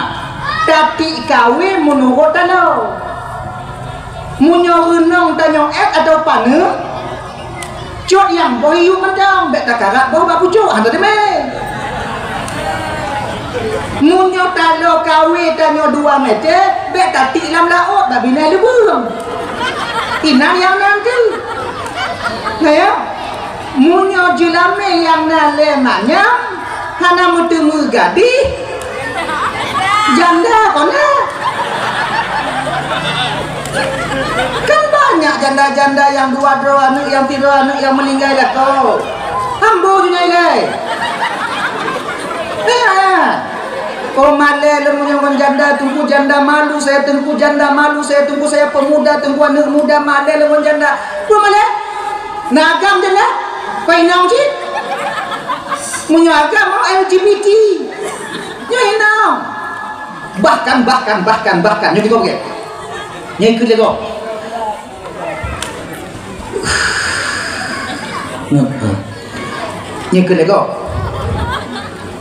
Tatiek kawé meunurot taloe. Meunyoe reunong tanyoe èk atawa paneuk, cot nyang boh iyup mantong, bèk takarat boh bak pucôk, hana teumé. Meunyoe taloe kawé tanyoe dua mètè, bèk tatiek lam laôt bak binéh lubeueng. Inan nyang na teuh. Nah, ya. Meunyoe jeulamé nyang na lhèe manyam hana meuteumé gadih, janda kon na. Kan banyak janda-janda nyang dua droe aneuk, nyang sidroe aneuk nyang meuninggai lakoe. Ambo jinoe ilèe. Eh, ah. Oh, malèe lôn meunyoe ngon janda, teungku janda malu saya, teungku janda malu saya, teungku saya pemuda, teungku aneuk muda, malèe lôn ngon janda. Peue malèe? Na agam janda? Peue inong cit? Meunyoe agam, oh, L G B T. Nyoe inong. Bahkan, bahkan, bahkan, bahkan. Nyoe tiga, oke. Nyoe ikut lego. Nyoe, ha. Nyoe keuh lego.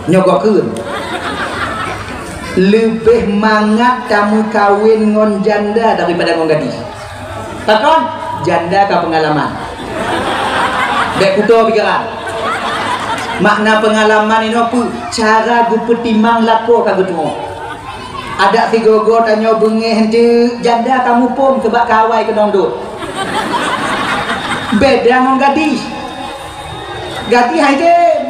Nyoe goe kheun. Leubeh mangat tameukawen ngon janda daripada ngon gadih. Pakon? Janda ka peungalaman. Bèk kuto pikiran. Makna peungalaman inoe peue? Cara geupeutimang lakoe ka geutu'oh. Adak sigoe-goe tanyoe beungéh eunteuk, janda ka muphom sabab ka awai keunong dot. Beda ngon gadih. Gadih hai tem.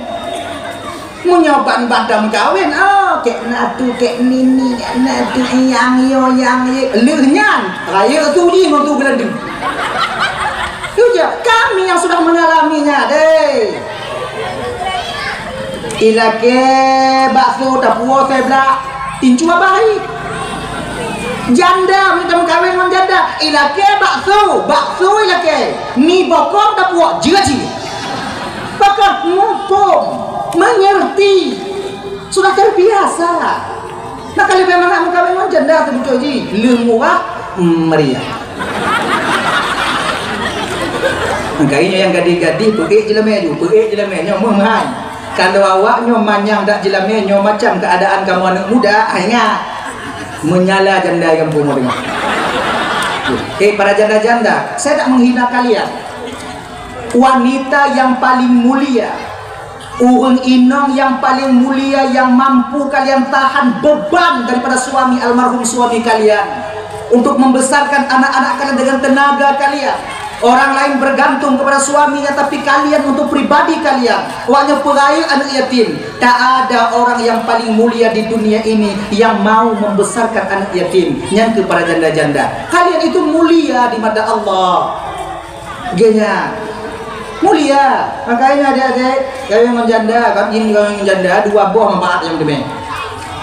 Meunyoe ban-ban tameukawen, oh, kek natu, kek nini, kek natu, nyang yo, nyang ye. Lheueh nyan, rayeuk su jih ngon su geulandeng. Tuju, kami yang sudah mengalaminya, deh. Ilakèe bakso tapuwoe seublak, tincu abai. Janda meunyoe tameukawen ngon janda, ilakèe bakso, bakso ilakèe. Mi bokong tapuwoe, jeuet jih. Pakon muphom, mengerti. Sudah terbiasa. Maka leubeh mangat meukawen ngon janda seubeutôi jih, leueng murah, meriah. Maka nyoe nyang gadih-gadih peuék jeulamé ju, peuék jeulamé nyoe meuhai. Kalau awak nyoe manyang that jeulamé nyoe macam keuadaan kamoe aneuk muda, hai ingat. Meunyoe janda nyang peumoh deungon. Eh, para janda-janda, saya tak menghina kalian. Wanita yang paling mulia, ureueng inong nyang paleng mulia nyang mampu kalian tahan beban daripada suami, almarhum suami kalian, untuk membesarkan anak-anak kalian dengan tenaga kalian. Orang lain bergantung kepada suaminya, tapi kalian untuk pribadi kalian. Awaknyoe peurayeuk aneuk yatim. Tak ada orang yang paling mulia di dunia ini yang mau membesarkan anak yatim. Nyan keuh para janda-janda. Kalian itu mulia di mata Allah. Geuhnyan mulia. Makanya adik-adik, kawin ngon janda, kawin ngon janda, dua boh manfaat nyang teumé.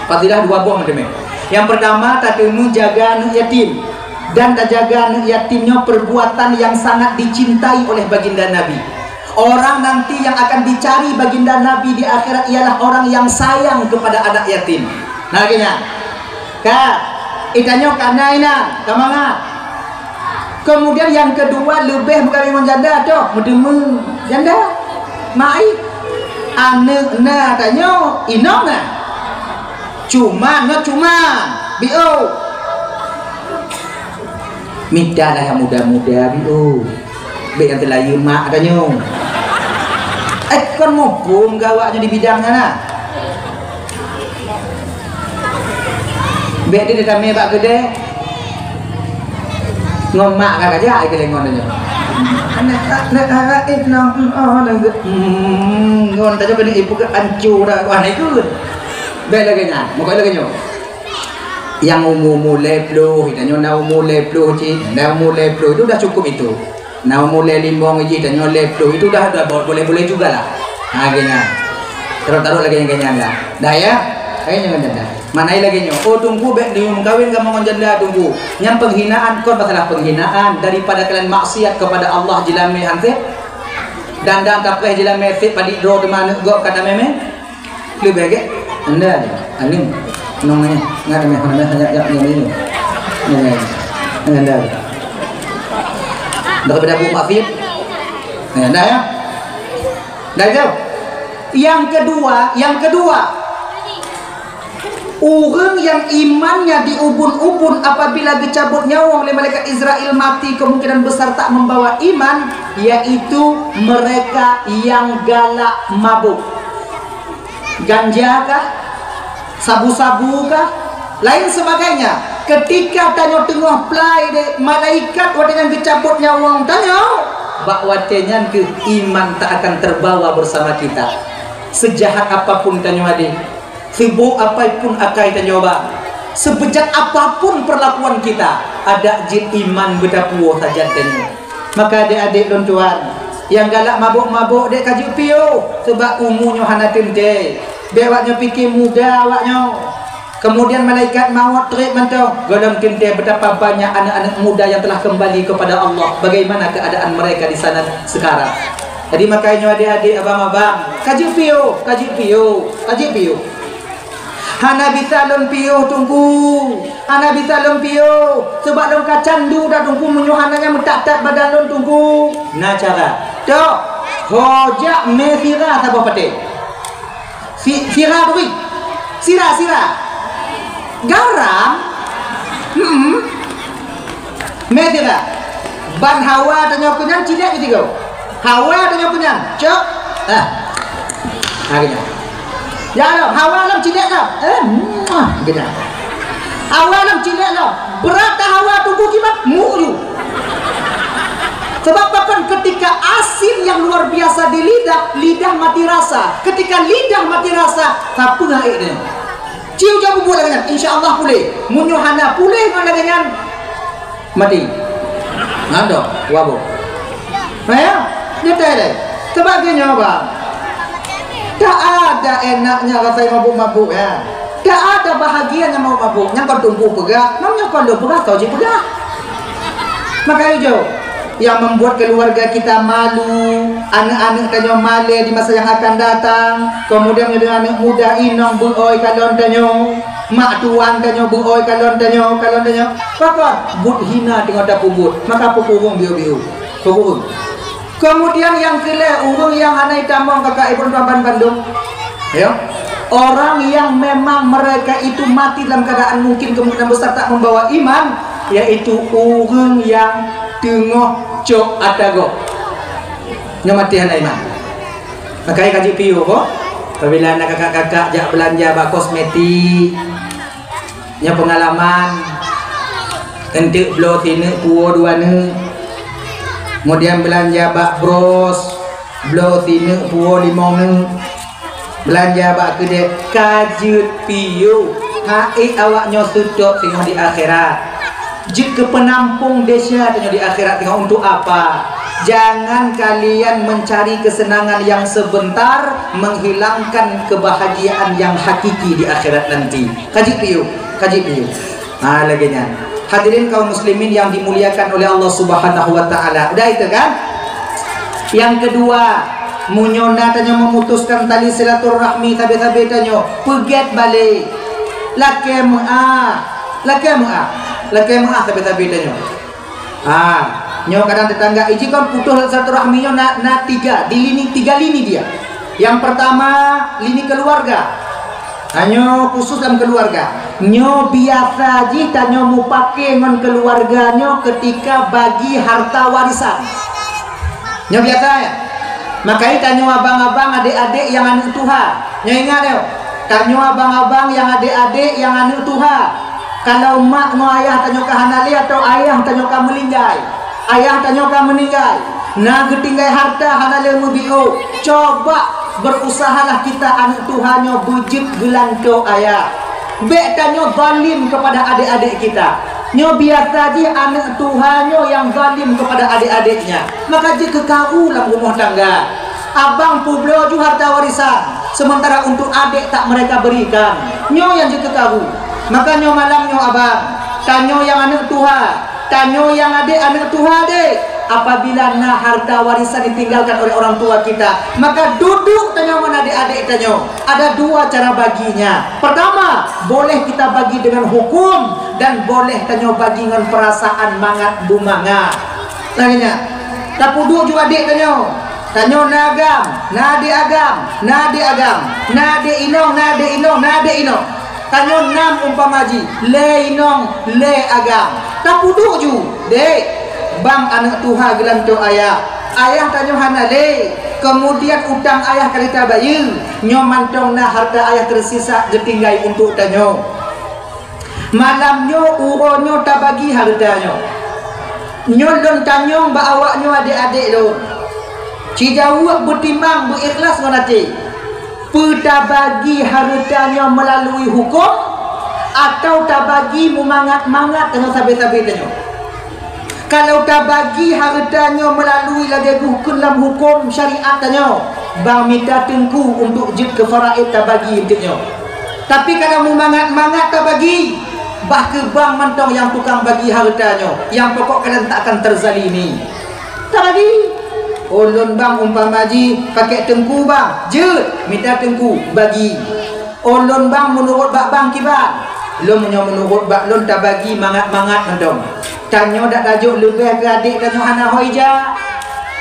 Fadilah dua boh nyang teumé. Yang pertama, tateumé jaga aneuk yatim. Dan tajaga aneuk yatim nyoe perbuatan yang sangat dicintai oleh baginda Nabi. Orang nanti yang akan dicari baginda Nabi di akhirat ialah orang yang sayang kepada anak yatim. Nah, geuhnyan. Ka, itanyoe ka na inan, ka mangat. Kemudian yang kedua, leubeh meukawen ngon janda toh, meuteumé janda. Mai. Aneuk na tanyoe, inong na. Cuma, nyoe cuma. Biôh. Mita lah nyang muda-muda, Bi, oh. Bèk nyang teulayeue mak tanyoe. Eh, kon muphom keu awak nyoe di bidang nyan, nah. Bèk di tamè bak keudè. Ngon mak ka kajak ai keulengon tanyoe. Anak, anak, anak, eh, nong, oh, nong, hmm, ngon tanyoe keuneuk ipeugah ancô dah, wah, na ikôt. Bèk lagèe nyan, meukai lagèe nyoe. Nyang umu-umu lhèe ploh, tanyoe na umu lhèe ploh cit, na umu lhèe ploh, itu dah cukup itu. Na umu lhèe limong jih, tanyoe lhèe ploh, itu dah, dah bo-, boleh-boleh jugalah. Ha, lagèe nyan. Taruh-taruh lagèe nyan, lagèe nyan lah. Dah ya? Lagèe nyan, dah, dah. Makna lagèe nyoe. Oh, Teungku, bèk neumeukawen kamoe ngon janda, Teungku. Nyan penghinaan, kon masalah penghinaan. Daripada kalian maksiat kepada Allah, jilamé hansét. Dandang tapreh jilamé sép padit droe teuma aneuk gob ka tamè-mè. Leubeh gèt? Anda ni, alim. Nong ni, ngat ni, nong ni, ngat, ngat, ngat ni. Nong ni, ngat anda. Daripada buet maksiat. Ya, dah ya. Dah itu. Yang kedua, yang kedua. Ureueng nyang imannya diubun-ubun apabila geucabut nyawöng lé malaikat Izrail mati kemungkinan besar tak membawa iman, yaitu mereka yang galak mabuk. Ganja kah? Sabu-sabu kah? Lain sebagainya. Ketika tanyoe teungoh plai deh malaikat watèe nyan geucabut nyawöng tanyoe, bak watèe nyan keuh iman tak akan terbawa bersama kita. Sejahat apapun tanyoe adé, seubôk apai pun akai tanyoe ba, seubeujat apapun perlakuan kita, adak jeuet iman beutapuwoe sajan tanyoe. Maka adék-adék lôn tuan, nyang galak mabök-mabök dék ka jeuet piôh, seubab umu nyoe hana teuntèe. Bèk awak nyoe pike muda awak nyoe. Kemudian malaikat mawöt trép mantong, gohlom teuntèe betapa banyak anak-anak muda yang telah kembali kepada Allah. Bagaimana keadaan mereka di sana sekarang? Jadi, makanya nyoe adék-adék, abang-abang, ka jeuet piôh, ka jeuet piôh, ka jeuet piôh. Hana bisa lôn piôh, Teungku. Hana bisa lôn piôh. Seubab lôn ka candu dah, Teungku, meunyoe hana nyang meutat-tat badan lôn, Teungku. Na cara. Tok, ho jak mè sira saboh patè. Si-, sira turi. Sira, sira. Garam. Hmm. Mè sira. Ban hawa tanyoe keunyan, cilek keu sigoe. Hawa tanyoe keunyan. Cok. Ah. Ha, keunyan. Ya Allah, hawa lom cilek lom. Eh, muah, keunyan. Hawa lom cilek lom. Brat dah hawa tuboh kiban, mu ju. Sebab pakon, ketika asin yang luar biasa di lidah, lidah mati rasa. Ketika lidah mati rasa, sapeue aék nyan? Cium jak bubuet lagèe nyan, insya Allah puléh. Meunyoe hana puléh ngon lagèe nyan, maté. Nyan dong, wabah. Nah, ya, detail deh. Sebagai nyoe, bang. Tak ada enaknya rasa mabuk-mabuk, ya. Tak ada bahagianya mabuk-mabuk. Nyang kon Teungku peugah, nyang kon lôn peugah, soe jipeugah. Makanya jauh. Yang membuat keluarga kita malu, aneuk-aneuk tanyoe malèe di masa yang akan datang, kemudian nyoe aneuk muda inong beuoi kalon tanyoe, mak tuan tanyoe beuoi kalon tanyoe, kalon tanyoe. Pakon? Buet hina teungoh tapeubuet, maka peukurong biôh-biôh. Peukurong. Kemudian yang keulhèe, ureueng nyang hana itamong kakak ibu tuan ban bandum. Ya. Orang yang memang mereka itu mati dalam keadaan mungkin kemungkinan besar tak membawa iman, yaitu ureueng nyang teungoh cok ata gob. Nyoe maté hana iman. Makanya ka jeuet piôh, boh. Apabila na kakak-kakak jak beulanja bak kosmetik, nyoe peungalaman, eunteuk bloe sineuk puwoe dua neuk, kemudian beulanja bak bros, bloe sineuk puwoe limong neuk, beulanja bak keudè, ka jeuet piôh. Hai awak nyoe seutôt singoh di akhirat. Jeuet keu peunampong desya tanyoe di akhirat teungoh. Untuk apa? Jangan kalian mencari kesenangan yang sebentar menghilangkan kebahagiaan yang hakiki di akhirat nanti. Ka jeuet piôh, ka jeuet piôh. Ha, lagèe nyan. Hadirin kaum muslimin yang dimuliakan oleh Allah Subhanahu wa Ta'ala. Udah itu kan? Yang kedua, meunyoe na tanyoe memutuskan tali silaturahmi sabe-sabe tanyoe, peugèt balek. Lakèe meu'ah. Lakèe meu'ah. Lakèe meu'ah sabe-sabe tanyoe. Ha, nyoe kadang tetangga, iji kon putus silaturahmi nyoe na, na tiga, di lini, tiga lini dia. Yang pertama, lini keluarga. Tanyoe khusus lam keuluwarga. Nyoe biasa jih tanyoe mupake ngon keuluwarga nyoe keutika bagi harta warisan. Nyoe biasa, ya? Makajih tanyoe abang-abang, adék-adék nyang aneuk tuha. Nyoe ingat, ya, tanyoe abang-abang nyang adék-adék nyang aneuk tuha. Kalau mak ngon ayah tanyoe ka hana lé atau ayah tanyoe ka meuninggai, ayah tanyoe ka meuninggai, na geutinggai harta hana lé meubiôh, coba berusahalah kita aneuk tuha nyoe beujeuet geulantoe ayah. Bék tanyoe zalim kepada adék-adék kita. Nyoe biasa jih aneuk tuha nyoe nyang zalim kepada adék-adéknya. Maka jeuet keu karu lam rumoh tangga. Abang peubloe ju harta warisan, sementara untuk adék tak mereka berikan. Nyoe nyang jeuet keu karu. Maka nyoe malam nyoe abang, tanyoe nyang aneuk tuha, tanyoe nyang adék aneuk tuha deh. Apabila na harta warisan ditinggalkan oleh orang tua kita, maka duduk tanyoe ngon adék-adék tanyoe. Ada dua cara baginya. Pertama, boleh kita bagi dengan hukum dan boleh tanyoe bagi ngon perasaan mangat beumangat. Lagée nyan, tapeuduek ju adék tanyoe. Tanyoe na agam, na adék agam, na adék agam, na adék inong, na adék inong, na adék inong. Tanyoe nam umpama jih, lhée inong, lhée agam. Tapeuduek ju, dék, bang aneuk tuha geulantoe ayah. Ayah tanyoe hana lé, keumudian utang ayah ka lheueh tabayeue. Nyoe mantong na harta ayah teusisa geutinggai untuk tanyoe. Malam nyoe uroe nyoe tabagi hareuta nyoe. Nyoe lôn tanyong bak awaknyoe adék-adék lôn. Sijaweueb beutimang beu ikhlas ngon até. Peue tabagi hareuta nyoe meulalui huköm, atawa tabagi meumangat-mangat tanyoe sabe-sabe tanyoe? Kalau tabagi hareuta nyoe meulalui lagée geuh kheun lam huköm syariat tanyoe, bang mita teungku untuk jeuet keu faraid tabagi eunteuk nyoe. Tapi kalau meumangat-mangat tabagi, bah kheueh bang mantong nyang tukang bagi hareuta nyoe, nyang pokok kalian tak akan terzalimi. Tabagi. Oh, lôn bang umpama jih pakai teungku bang, jeuet mita teungku bagi. Oh, lôn bang meunurot bak bang kiban. Lôn meunyoe meunurot bak lôn tabagi mangat-mangat mantong. Tanyoe dak tajok leubeh keu adék tanyoe hana hôi jak.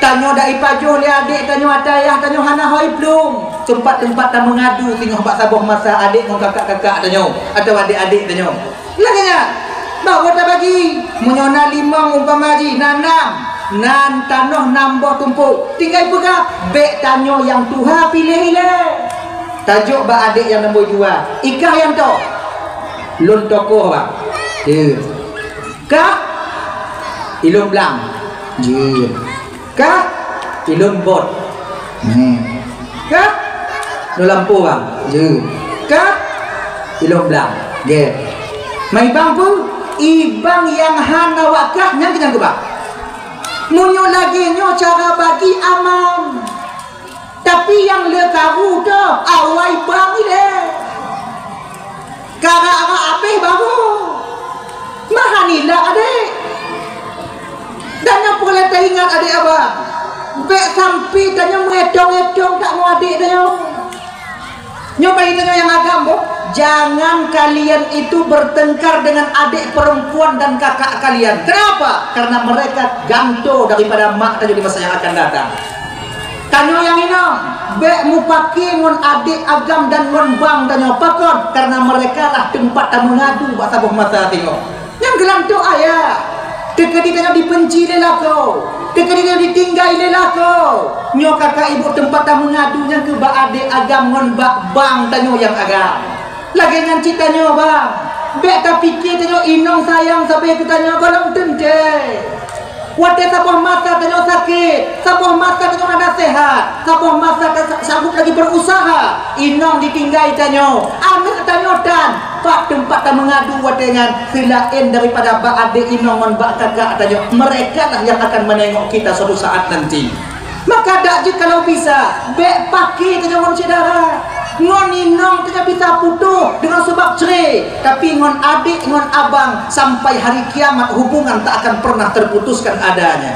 Tanyoe dak ipajoh lé adék tanyoe ata ayah tanyoe hana hôi plueng. Teumpat-teumpat tameungadu singoh bak saboh masa adék ngon kakak-kakak tanyoe atawa adék-adék tanyoe. Lagée nyan, bahwa tabagi, meunyoe na limong umpama jih, na nam, nan tanoh nam boh tumpôk, tinggai peugah, bék tanyoe nyang tuha piléh ilée. Tajok bak adék nyang nombor dua, ikah nyang toh. Lôn tokoh bang. Jeuet. Kah? Ilôn blang. Jeuet. Kah? Ilôn bot. Hmm. Kah? Lôn lampôh bang. Jeuet. Kah? Ilôn blang. Gét. Ma ibang peue? Ibang nyang hana wak kah nyan keuh nyang keubah. Meunyoe lagée nyoe cara bagi aman. Tapi nyang le karu toh awai bang ilée. Kara-kara abéh baru. Mahan ilak adék. Dan nyang peureulée taingat adék abang. Bék sampai tanyoe meuetong-etong tak ngon adék tanyoe. Nyoe bagi tanyoe nyang agam boh. Jangan kalian itu bertengkar dengan adik perempuan dan kakak kalian. Kenapa? Karena mereka gantoe daripada mak tanyoe di masa yang akan datang. Tanyoe nyang inong, bék mupake ngon adék agam dan ngon bang tanyoe. Pakon? Karena mereka lah teumpat tameungadu bak saboh masa singoh. Nyang geulantoe ayah, teukeudi tanyoe dibenci lé lakoe, teukeudi tanyoe ditinggai lé lakoe. Nyoe kakak ibu teumpat tameungadu nyang keuh bak adék agam ngon bak bang tanyoe nyang agam. Lagée nyan cit tanyoe bang, bék tapike tanyoe inong sayang sabe keu tanyoe gohlom teuntée. Watée saboh masa tanyoe sakét, saboh masa tanyoe hana sehat, saboh masa ta-, sanggup lagi berusaha, inong ditinggai tanyoe, aneuk tanyoe tan, pat teumpat tameungadu watée nyan seulaén daripada bak adék inong ngon bak kakak tanyoe. Mereka lah yang akan menengok kita suatu saat nanti. Maka dak jeuet kalau bisa, bék pake tanyoe ngon syedara. Ngon inong tanyoe bisa putôh deungon sabab cre, tapi ngon adék ngon abang sampai hari kiamat hubungan tak akan pernah terputuskan adanya.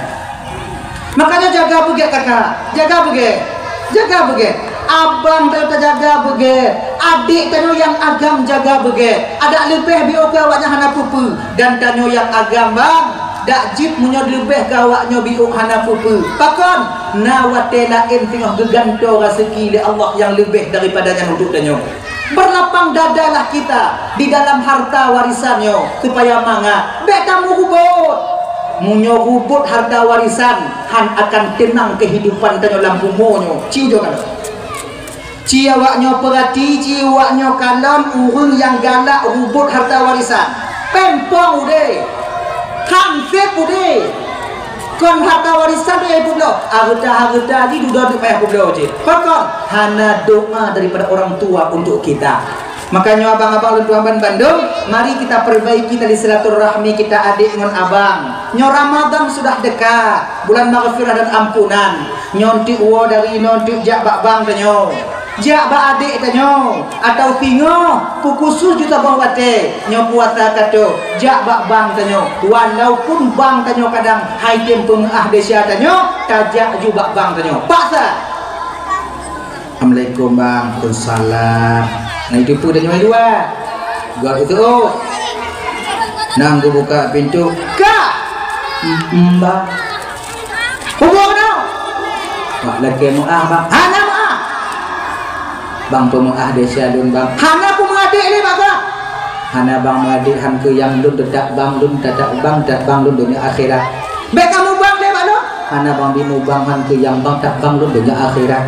Makanya jaga beugét kakak, jaga beugét, jaga beugét. Abang tanyoe tajaga beugét, adék tanyoe nyang agam jaga beugét. Adak leubeh biôh keu awaknyan hana peue-peue, dan tanyoe nyang agam bang. Dak jeuet meunyoe leubeh keu awaknyoe biôh hana peue-peue. Pakon? Na watée laén singoh geugantoe raseuki lé Allah nyang leubeh daripada nyan untuk tanyoe. Berlapang dadalah kita di dalam harta warisan nyoe supaya mangat. Bék kamoe rubot. Meunyoe rubot harta warisan, han akan teunang kehidupan tanyoe lam bumoe nyoe. Ci ujoe kalon. Ci awak nyoe peurati, ci awak nyoe kalon ureuëng nyang galak rubot harta warisan. Pempong udeh. Hansép udeh. Kon harta warisan tu nyang peubloe. Harta-harta jih dudoe payah peubloe cit. Pakon? Hana doa daripada orang tua untuk kita. Makanya abang-abang lôn tuan bandum, mari kita perbaiki tali silaturahmi kita adik ngon abang. Nyoe Ramadan sudah dekat, bulan maghfirah dan ampunan. Nyoe teuk woe dari nyoe teuk jak bak bank tanyoe. Jak bak adék tanyoe, atau singoh, keu khusus ju saboh watée, nyoe puasa ka trok, jak bak bank tanyoe. Walaupun bank tanyoe kadang hai tem peumeu'ah desya tanyoe, tajak ju bak bank tanyoe. Paksa. Assalamualaikum, Bang. Waalaikumsalam. Nah, itu pun tanyoe dua. Gak itu. Nang geubuka pintu. Ka! Mbak. Hubung keunoe. Bak lakée meu'ah, Bang. Hana meu'ah. Bang peumeu'ah desya lôn, Bang. Hana peumeu'ah adék lé, Bang. Hana bang meuadék han keu nyang lôn, teutak bang lôn, teutak bang, teutak bang lôn donya akhirat. Bék kamoe bang lé bak lôn. Hana bang bimubang han keu nyang bang, teutak bang lôn donya akhirat.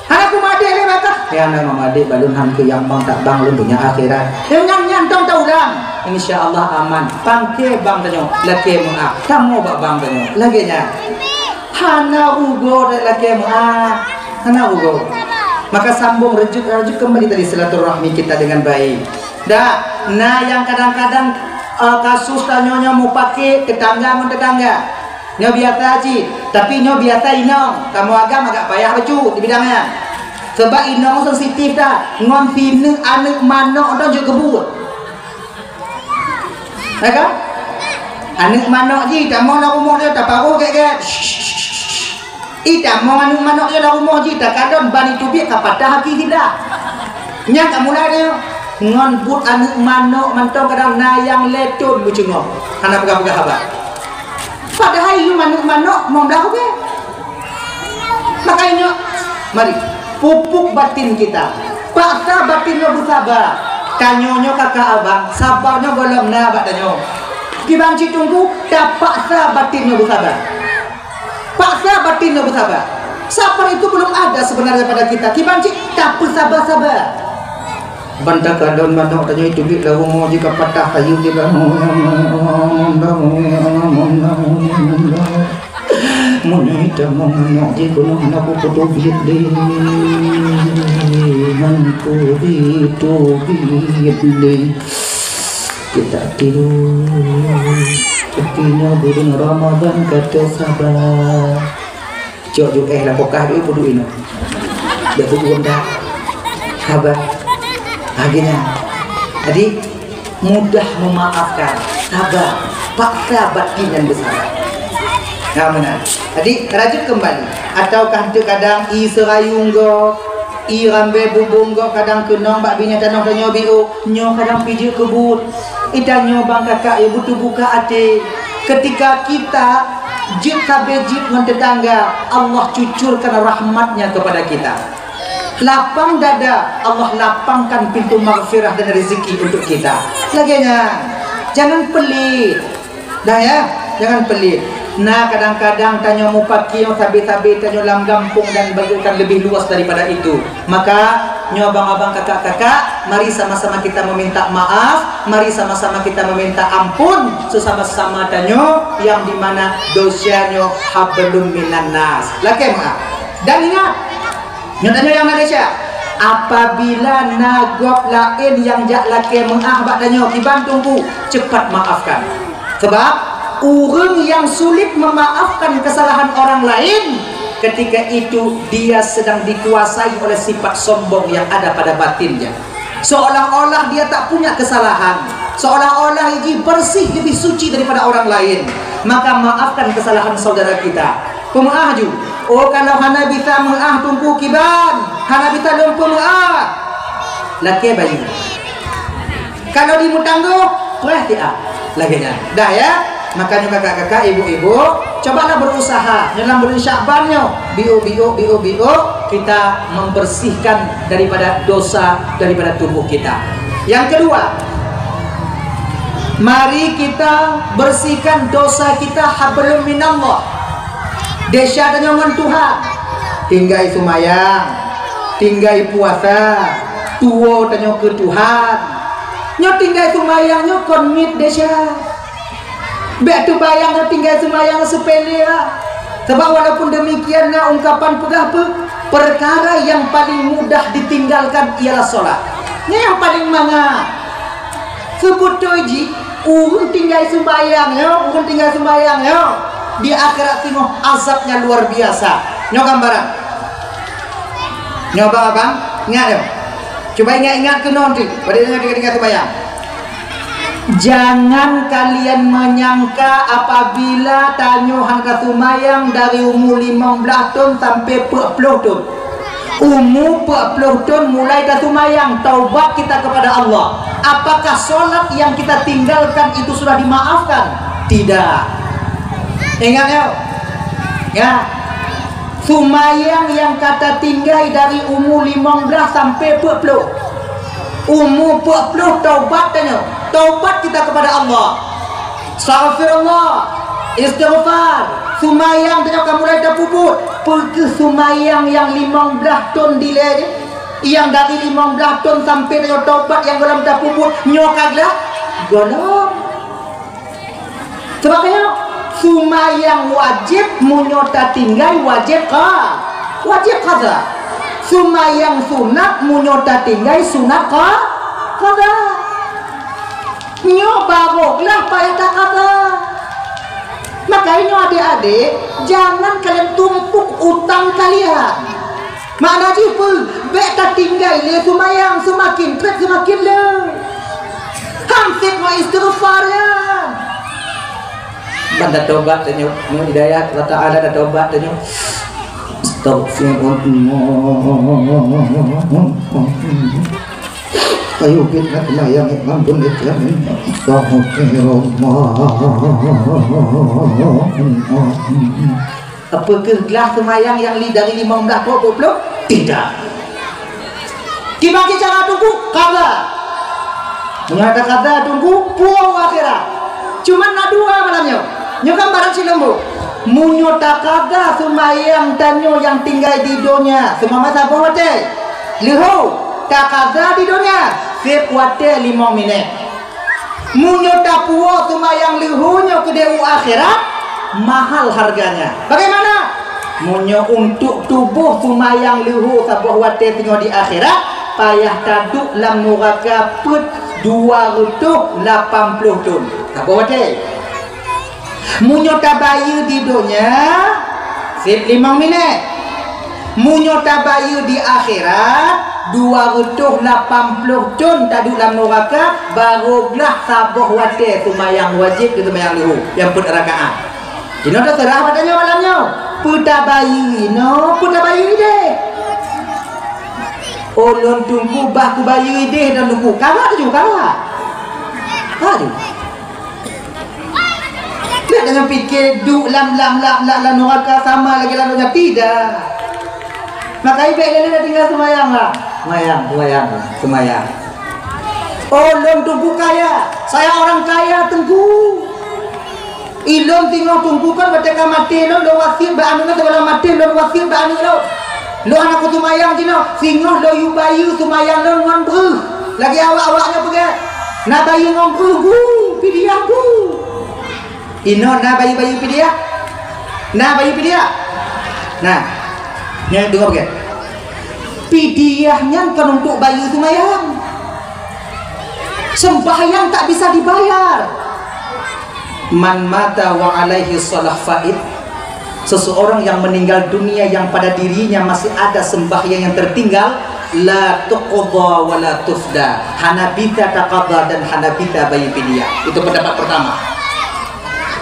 Hana peumeuadék lé bak kah? Hana bang meuadék bak lôn han keu nyang bang, teutak bang lôn donya akhirat. Deungon nyan tong taulang. Insya Allah aman. Pangke bang tanyoe, lakée meu'ah. Kamoe bak bang tanyoe. Lagée nyan. Hana rugoe lakée meu'ah. Hana rugoe. Maka sambung rejut-rejut kembali tadi silaturahmi kita dengan baik. Dak, na nyang kadang-kadang, eh, kasus tanyoe nyoe mupake tetangga ngon tetangga. Nyoe biasa cit, tapi nyoe biasa inong. Kamoe agam agak payah bacut di bidang nyan. Sebab inong sensitif that, ngon sineuk aneuk manok nyoe jeuet keu buet. Ya kan? Aneuk manok jih tamong lam rumoh dia, taparoh gét-gét. Ih, tamong aneuk manok nyoe lam rumoh jih, takalon ban itu biet ka patah aki siblah. Nyan ka mulai nyoe. Ngon buet aneuk manok mantong kadang na nyang lhèe thon meucungoh. Hana peugah-peugah haba. Padahai yum aneuk manok mong blah ubé. Makanya, mari, pupuk batin kita. Paksa batin nyoe beusaba. Tanyoe nyoe kakak abang, saba nyoe gohlom na bak tanyoe. Kiban cit teungku, tapaksa batin nyoe beusaba. Paksa batin nyoe beusaba. Sabar itu belum ada sebenarnya pada kita. Kiban cit tapeusaba-saba. Ban takalon manok tanyoe teubiet lam rumoh jih ka patah kayu jih lam. Meunyoe tamong manok jih keunoe hana kupeuduek lé. Hana kupeuduek lé. Kita tiru. Tapi nyoe buleuen Ramadan ka teuh saba. Cok ju eh lapor kah dulu peuduek inoe. Dah peuduek dah. Saba. Akhirnya. Jadi mudah memaafkan. Saba. Paksa batin dan bersaba. Nah, benar. Jadi, rajut kembali. Ataukah terkadang i seurayung go, i rambé bubong go kadang keunong bak binéh tanoh tanyoe biôh, nyoe kadang pijeuet keu buet. Ita nyoe bang kakak ya beuteubuka até. Ketika kita jeuet sabe jeuet ngon tetangga, Allah cucurkan rahmat-Nya kepada kita. Lapang dada, Allah lapangkan pintu maghfirah dan rezeki untuk kita. Lagée nyan, jangan pelit. Dah ya, jangan pelit. Nah, kadang-kadang tanyoe mupaki nyang sabe-sabe tanyoe lam gampông dan bagaikan lebih luas daripada itu. Maka, nyoe abang-abang, kakak-kakak, mari sama-sama kita meminta maaf, mari sama-sama kita meminta ampun sesama-sama tanyoe yang di mana dosa nyoe hablum minan nas. Lakée meu'ah. Dan ingat, nyoe tanyoe nyang na desya. Apabila na gob laén nyang jak lakée meu'ah bak tanyoe, kiban teungku, cepat maafkan. Sebab ureuëng yang sulit memaafkan kesalahan orang lain, ketika itu dia sedang dikuasai oleh sifat sombong yang ada pada batinnya. Seolah-olah dia tak punya kesalahan, seolah-olah jih bersih, lebih suci daripada orang lain. Maka maafkan kesalahan saudara kita. Peumeu'ah ju. Oh, kalau hana bisa meu'ah teungku kiban, hana bisa lôn peumeu'ah. Lakée bayeue. Kalau di meutanggoh, preh siat. Lagée nyan. Dah ya? Makanya kakak-kakak, ibu-ibu, cobalah berusaha dalam bulan Sya'ban nyoe, biuk-biuk, biuk-biuk, kita membersihkan daripada dosa daripada tubuh kita. Yang kedua, mari kita bersihkan dosa kita hablum minallah. Desya tanyoe ngon Tuhan. Tinggai seumayang, tinggai puasa, tuwo tanyoe keu Tuhan. Nyoe tinggai seumayang nyoe kon miet desya. Bék teubayang nyoe tinggai seumayang seupele lah. Sebab walaupun demikian na ungkapan peugah peuh, perkara yang paling mudah ditinggalkan ialah solat. Nyoe nyang paling mangat. Seubeutôi jih, ureuëng tinggai seumayang nyoe, ureuëng tinggai seumayang nyoe, di akhirat singoh azabnya luar biasa. Nyoe gambaran. Nyoe abang-abang, ingat nyoe. Cuba ingat-ingat keunoe ti, pada ingat tinggai-tinggai seumayang. Jangan kalian menyangka apabila tanyoe hana seumayang dari umur limong blaih thon sampai peuet ploh thon. Umu peuet ploh thon mulai taseumayang, taubat kita kepada Allah. Apakah solat yang kita tinggalkan itu sudah dimaafkan? Tidak. Ingat ya. Ya. Seumayang nyang ka tatinggai dari umu limong blaih sampai peuet ploh. Umu peuet ploh taubat tanyoe. Taubat kita kepada Allah. Astaghfirullah, istighfar, seumayang tanyoe ka mulai tapeubuet. Peu kheueh seumayang nyang limong blaih thon dilée jih, nyang dari limong blaih thon sampai tanyoe taubat nyang gohlom tapeubuet, nyoe ka glah? Gohlom. Sabab nyoe, seumayang wajéb meunyoe tatinggai wajéb qa-, wajéb qadha. Seumayang sunat meunyoe tatinggai sunat qa-, qadha. Nyoe barô glah payah taqadha. Makajih nyoe adék-adék, jangan kalian tumpuk utang kalian. Makna jih peue? Bék tatinggai lé seumayang, seumaken trép seumaken le. Han sép ngon istighfar nyan. Ban tatobat tanyoe, nyoe hidayah Allah Taala tatobat tanyoe. Astaghfirullah. Ayo kita kena yang ampun itu. Astaghfirullah. Apa keuh glah seumayang nyang li dari limong blaih dua puluh? Tidak. Kiban cara teungku, qadha. Meunyoe taqadha teungku, puwoe u akhirat. Cuma na dua malam nyoe. Nyoe kan barang sileumbu. Meunyoe taqadha seumayang tanyoe nyang tinggai di donya, seumama saboh watée. Leuhô, taqadha di donya, sép watée limong minét. Meunyoe tapuwoe seumayang leuhô nyoe keudeh u akhirat, mahal harganya. Bagaimana? Meunyoe untuk tuboh seumayang leuhô saboh watée singoh di akhirat, payah taduek lam nuraka peuet dua reutôh lapan ploh thon. Saboh watée. Meunyoe tabayeue di donya, sép limong minét. Meunyoe tabayeue di akhirat, dua reutôh lapan ploh thon taduek lam nuraka, barô glah saboh watée seumayang wajéb keu seumayang leuhô nyang peuet rakaat. Jinoe teuseurah bak tanyoe malam nyoe. Peue tabayeue inoe, peue tabayeue ideh. Oh, lôn teungku bah kubayeue ideh lôn teungku. Ka ba laju, ka ba. Ka laju. Bék tanyoe pike duek lam, lam, lam, lam, lam nuraka sama lagée lam donya. Tidak. Maka bék lé-lé tinggai seumayang lah. Seumayang, seumayang, seumayang. Oh, lôn teungku kaya. Saya orang kaya, teungku. Ilôn singoh teungku kan watée ka maté lôn, lôn wasiet bak aneuk lôn, sigohlom maté lôn wasiet bak aneuk lôn. Lôn hana kuseumayang jinoe, singoh lôn yue bayeue seumayang lôn ngon breuh. Lagée awak-awak nyoe peugah, na bayeue ngon breuh, gu, pidiah, gu. Inoe na bayeue-bayeue pidiah? Na bayeue pidiah? Nah, nyoe deungoe peugah. Pidiah nyan kon untuk bayeue seumayang. Sembahyang tak bisa dibayar. Man mata wa alaihi shalah faid. Seseorang yang meninggal dunia yang pada dirinya masih ada sembahyang yang tertinggal, la tuqda wa la tufda. Hana bisa taqadha dan hana bisa bayeue pidiah. Itu pendapat pertama.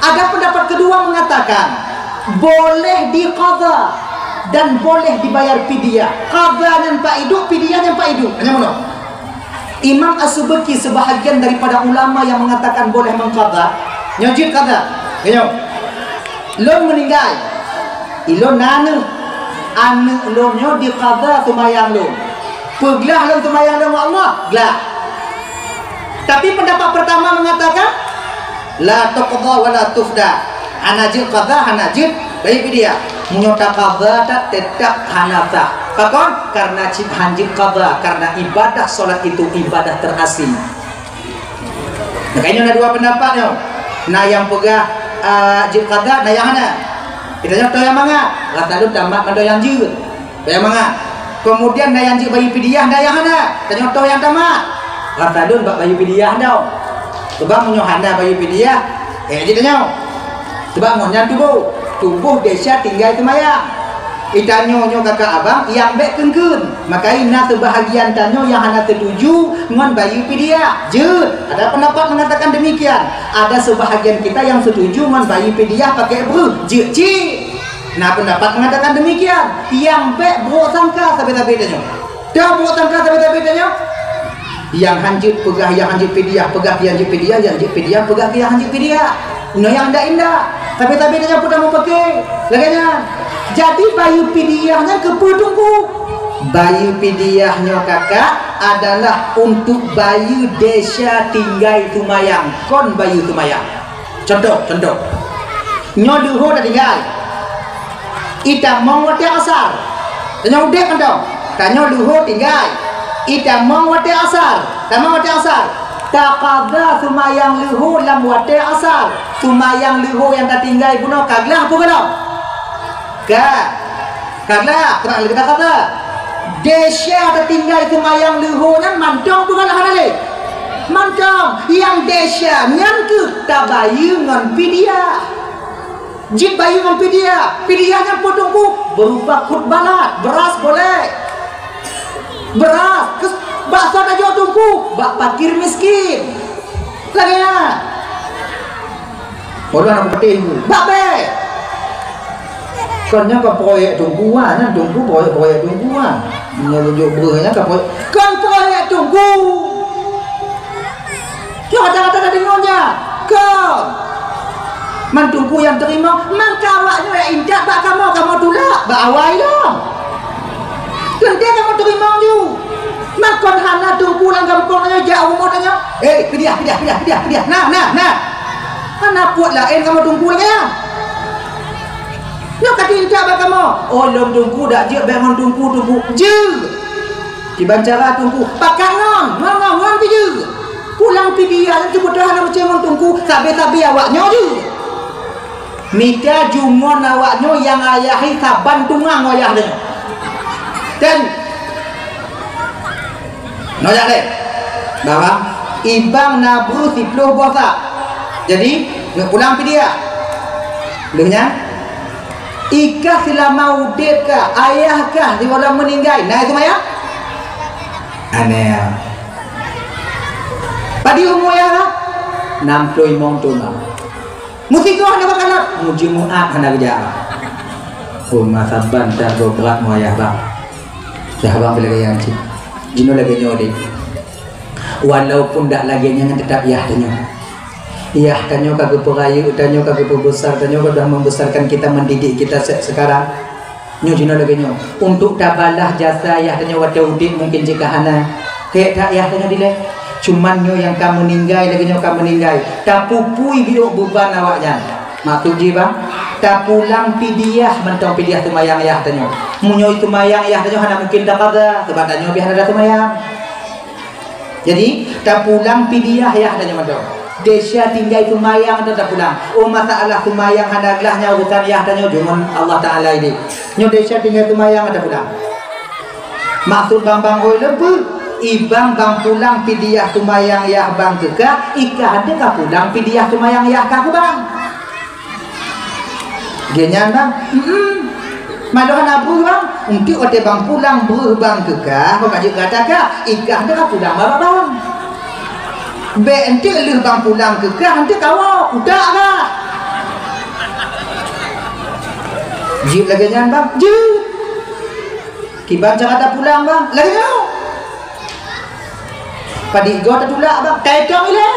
Ada pendapat kedua mengatakan, boleh diqadha dan boleh dibayar pidiah. Qadha nyan pak idup, pidiah nyan pak idup. Hanya meunoe. Imam As-Subki sebahagian daripada ulama yang mengatakan boleh mengqadha. Nyoe jeuet qadha. Nyoe, lôn meuninggai, ilôn na aneuk. Aneuk lôn nyoe diqadha seumayang lôn. Peuglah lôn seumayang lôn ngon Allah? Glah. Tapi pendapat pertama mengatakan, la tuqdha wa la tufda. Hana jeuet qadha, hana jeuet bayeue fidyah. Meunyoe taqadha, tetap hana sah. Pakon? Karena cit hanjeuet qadha, karena ibadah salat itu ibadah terasing. Makanya na dua pendapat nyoe. Na nyang peugah, ah, jeuet qadha, na nyang hana. Kita nyoe toh nyang mangat. Rasa lôn tamat mandum nyang jeuet. Nyang mangat. Kemudian na nyang jeuet bayeue fidyah, na nyang hana. Tanyoe toh nyang tamat. Rasa lôn bak bayeue fidyah dong. Sebab meunyoe hana bayeue fidyah, eh, jeuet tanyoe. Sebab ngon nyan tuboh, tuboh desya tinggai seumayang. Itanyoe nyoe kakak abang nyang bék keun-keun. Makai na seubahagian tanyoe nyang hana setuju ngon bayeue fidyah. Jeuet, ada pendapat mengatakan demikian. Ada sebahagian kita yang setuju ngon bayeue fidyah pakai breuh. Jeuet cit. Na pendapat mengatakan demikian. Nyang bék brok sangka sabe-sabe tanyoe. Dah brok sangka sabe-sabe tanyoe. Nyang hanjeuet peugah nyang hanjeuet fidyah, peugah nyang hanjeuet fidyah, nyang hanjeuet fidyah, peugah nyang hanjeuet fidyah. Nyoe nyang indak-indak. Sabe-sabe tanyoe peue tameupaké. Lagée nyan. Jadi bayeue fidyah nyan keupeue teungku? Bayeue fidyah nyoe kakak adalah untuk bayeue desya tinggai seumayang, kon bayeue seumayang. Contoh, contoh. Nyoe leuho tatinggai. Itamong watée asar. Tanyoe udeb mantong. Tanyoe leuho tinggai. Itamong watée asar. Tamong watée asar. Taqadha seumayang leuho lam watée asar. Seumayang leuho nyang tatinggai bunoe ka glah peue gohlom? Ka. Ka glah, teuma lagée taqadha. Desya tatinggai seumayang leuho nyan mantong peue gohlom hana lé? Mantong. Nyang desya nyan keuh tabayeue ngon fidyah. Jeuet bayeue ngon fidyah. Fidyah nyan peue teungku? Berupa khutbalat, beras boleh. Beras, kes-, bak soe tajok teungku? Bak fakir miskin. Lagée nyan. Orang nak peuteh tu. Bak bék. Kon nyan ka proyek teungku ah, nyan teungku proyek-proyek teungku ah. Nyan tunjuk breuh nyan ka proyek. Kon proyek teungku. Nyoe kata-kata tadi nyoe nyan. Kon. Man teungku nyang teurimong, man ka awak nyoe intat bak kamoe, kamoe tulak bak awai lom. Teuntée kamoe teurimong ju. Man kon hana teungku lam gampông nyoe jak rumoh tanyoe. Eh, fidyah, fidyah, fidyah, fidyah, fidyah. Nah, nah, nah. Hana peuet laén kamoe teungku lagée nyan. Nyoe ka teuintat bak kamoe. Oh, lôn teungku dak jeuet bék ngon teungku, teungku. Jeuet. Kiban cara teungku, pakat ngon, ngon, ngon, ngon pih jeuet. Pulang fidyah nyan teupeuteuh hana meucue ngon teungku, sabe-sabe awak nyoe jeuet. Mita ju ngon awak nyoe nyang ayahi saban tungang wayah nyoe. Dan nojak deh. Bahwa ibang na breuh siploh boh sak. Jadi, neupulang fidyah. Lheueh nyan, i kah seulama udeb kah, ayah kah sigohlom meuninggai, na seumayang? Aneh. Padum umu ayah kah? Nam ploh limong thon. Meusigoe hana bak kalon, meujeumeu'at hana geujak. Oh, masa ban dah goe brat mu ayah bang. Dah bang bila gaya cit. Jinoe lagée nyoe deh. Walaupun dak lagée nyan, tetap yah tanyoe. Yah tanyoe ka geupeurayeuk, tanyoe ka geupeubesar, tanyoe ka dah membesarkan kita, mendidik kita se-, sekarang. Nyoe jinoe lagée nyoe, untuk tabalah jasa yah tanyoe watée udeb mungken jih ka hana. Hék that yah tanyoe dilée. Cuman nyoe nyang ka meuninggai lagée nyoe ka meuninggai, tapupui biôk beuban awak nyan. Maksud jih bang, tapulang fidyah mantong fidyah seumayang yah tanyoe. Meunyoe seumayang yah tanyoe hana mungken taqadha, sabab tanyoe pih hana taseumayang. Jadi, tapulang fidyah yah tanyoe mantong. Desya tinggai seumayang tu tapulang. Oh, masalah seumayang hana glah nyan urusan yah tanyoe deungon Allah Taala ideh. Nyoe desya tinggai seumayang tapulang. Maksud bang-bang oi leubeh, ibang bang pulang fidyah seumayang yah bang keu kah, i kah hana ka pulang fidyah seumayang yah kah keu bang. Geuh nyan bang, mm-mm. Manoe hana breuh bang, eunteuk watée bang pulang breuh bang keu kah, bak jeuet gata kah, i kah hana ka pulang bak bang. Bék eunteuk lheueh bang pulang keu kah, eunteuk kawoe, utak kah. Jeuet lagée nyan bang, jeuet. Kiban cara tapulang bang, lagée nyoe. Padum goe tatulak bang, taetong ilée.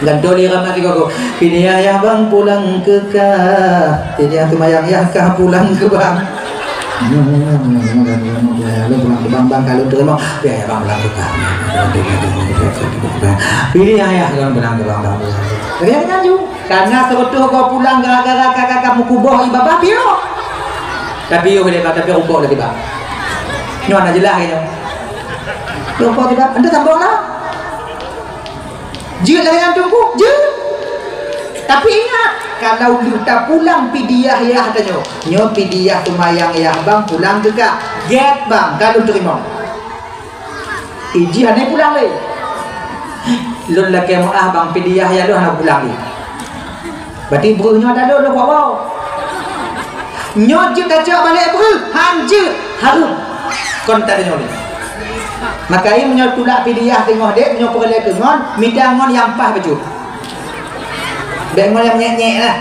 Gantoe lé ramat di gogo. Piliah yah bang pulang keu kah. Piliah teumayang yah kah pulang keu bang. Lôn pulang keu bang, bang ka lôn teurimong. Piliah yah bang pulang keu kah. Piliah yah bang pulang keu bang, bang pulang keu kah. Piliah yah laju. Karena seubeutôh goe pulang gara-gara ka, ka, ka meukuboh ié babah piôh. Tapi yoh lé bang, tapi rukok lé bang. Nyoe hana jeulaih lagèe nyoe. Rukok lé bang, anda sambung lah. Jeuet lagèe nyan Teungku, jeuet. Tapi ingat, kalau lheueh tapulang pidiah yah tanyoe, nyoe pidiah teumayang yah bang pulang teuka. Gèt bang, ka lôn teurimong. Iji hana pulang lé. Lôn lakèe meu'ah bang, pidiah yah lôn hana pulang lé. Berarti breuh nyoe dah lôn, lôn bawa. Nyoe jeuet tacok balek breuh, han jeuet, hareuem. Kon teudeungoe lé. Maka meunyoe tulak pidiah teungoh dek, meunyoe peureulèe keu ngon, mita ngon nyang paih bacut. Bèk ngon nyang nyèk-nyèk lah.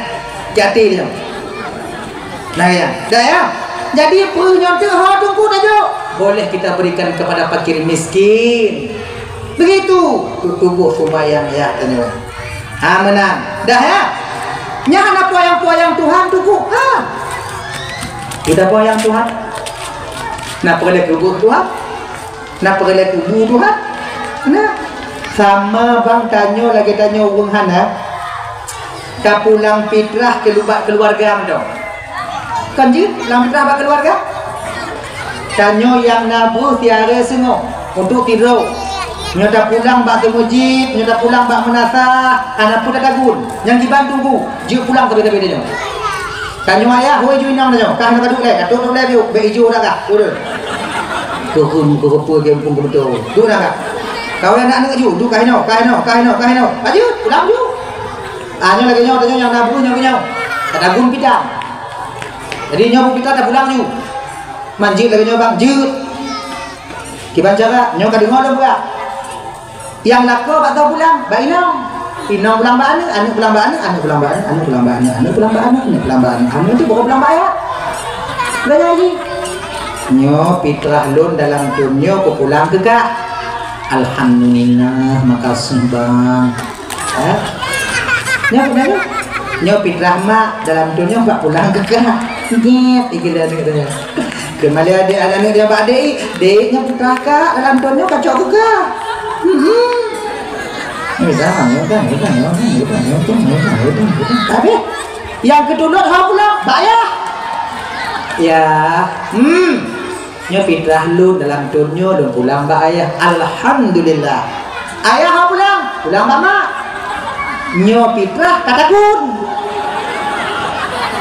Hati-hati lé nyoe. Nah, ya. Dah, ya. Jadi, peue nyang teuh ho Teungku tajok, boleh kita berikan kepada fakir miskin. Begitu. Tuboh sumbayang, ya, tanyoe. Ha, meunan. Dah, ya. Nyan hana peuyang-peuyang Tuhan tu ku. Ha. Kita peuyang Tuhan. Na peureulée keubuet Tuhan. Na peureulée kubu Tuhan. Na. Sama bang tanyoe lagée tanyoe ureuëng hana. Ka pulang fitrah keu lubat keuluwarga mantong. Kan jeuet pulang fitrah bak keuluwarga? Tanyoe nyang na breuh tiare singoh untuk tidroe. Nyoe tapulang bak teumeujid, nyoe tapulang bak meunasah, hana peue tatagun. Nyang jiban tunggu, jeuet pulang sabe-sabe tanyoe. Tanyoe ayah, hôi ju inong tanyoe, kah na kaduek lé, ka trok lé biuk, bék ijo dah kah. Turun. Keuhun keupeue geumpung keubeutôi. Duek dah kah. Kawai aneuk-aneuk ju, duek kah inoe, kah inoe, kah inoe, kah inoe. Ka jeuet, pulang ju. Ah, nyoe lagée nyoe, tanyoe nyang na breuh nyoe keu nyoe. Tatagun fitrah. Jadi nyoe bu fitrah tapulang ju. Man jeuet lagée nyoe bang, jeuet. Kiban cara, nyoe ka deungoe lôn peugah. Nyang lakoe bak droe pulang, bak inong. Inong pulang bak aneuk, aneuk pulang bak aneuk, aneuk pulang bak aneuk, aneuk pulang bak aneuk, aneuk pulang bak aneuk, aneuk pulang bak aneuk, aneuk tu baru pulang bak ayah. Lagée nyan jih. Nyoe fitrah lôn dalam thon nyoe kupulang keu kah. Alhamdulillah, makasih bang. Ha? Nyoe keunoe nyoe. Nyoe fitrah mak dalam thon nyoe bak pulang keu kah. Ngiet, ikeu lé aneuk tu nyoe. Keumalée adék aneuk dia bak adék, "Dék, nyoe fitrah kak dalam thon nyoe kacok keu kah." Hmm. Nyoe dah, nyoe dah, nyoe dah, nyoe dah, nyoe dah, nyoe dah, nyoe dah, nyoe dah, nyoe dah. Habéh. Nyang keutulot ho pulang, bak ayah. Ya. Hmm. Nyoe fitrah lôn dalam thon nyoe lôn pulang bak ayah. Alhamdulillah. Ayah ho pulang, pulang bak mak. Nyoe fitrah ka tagun.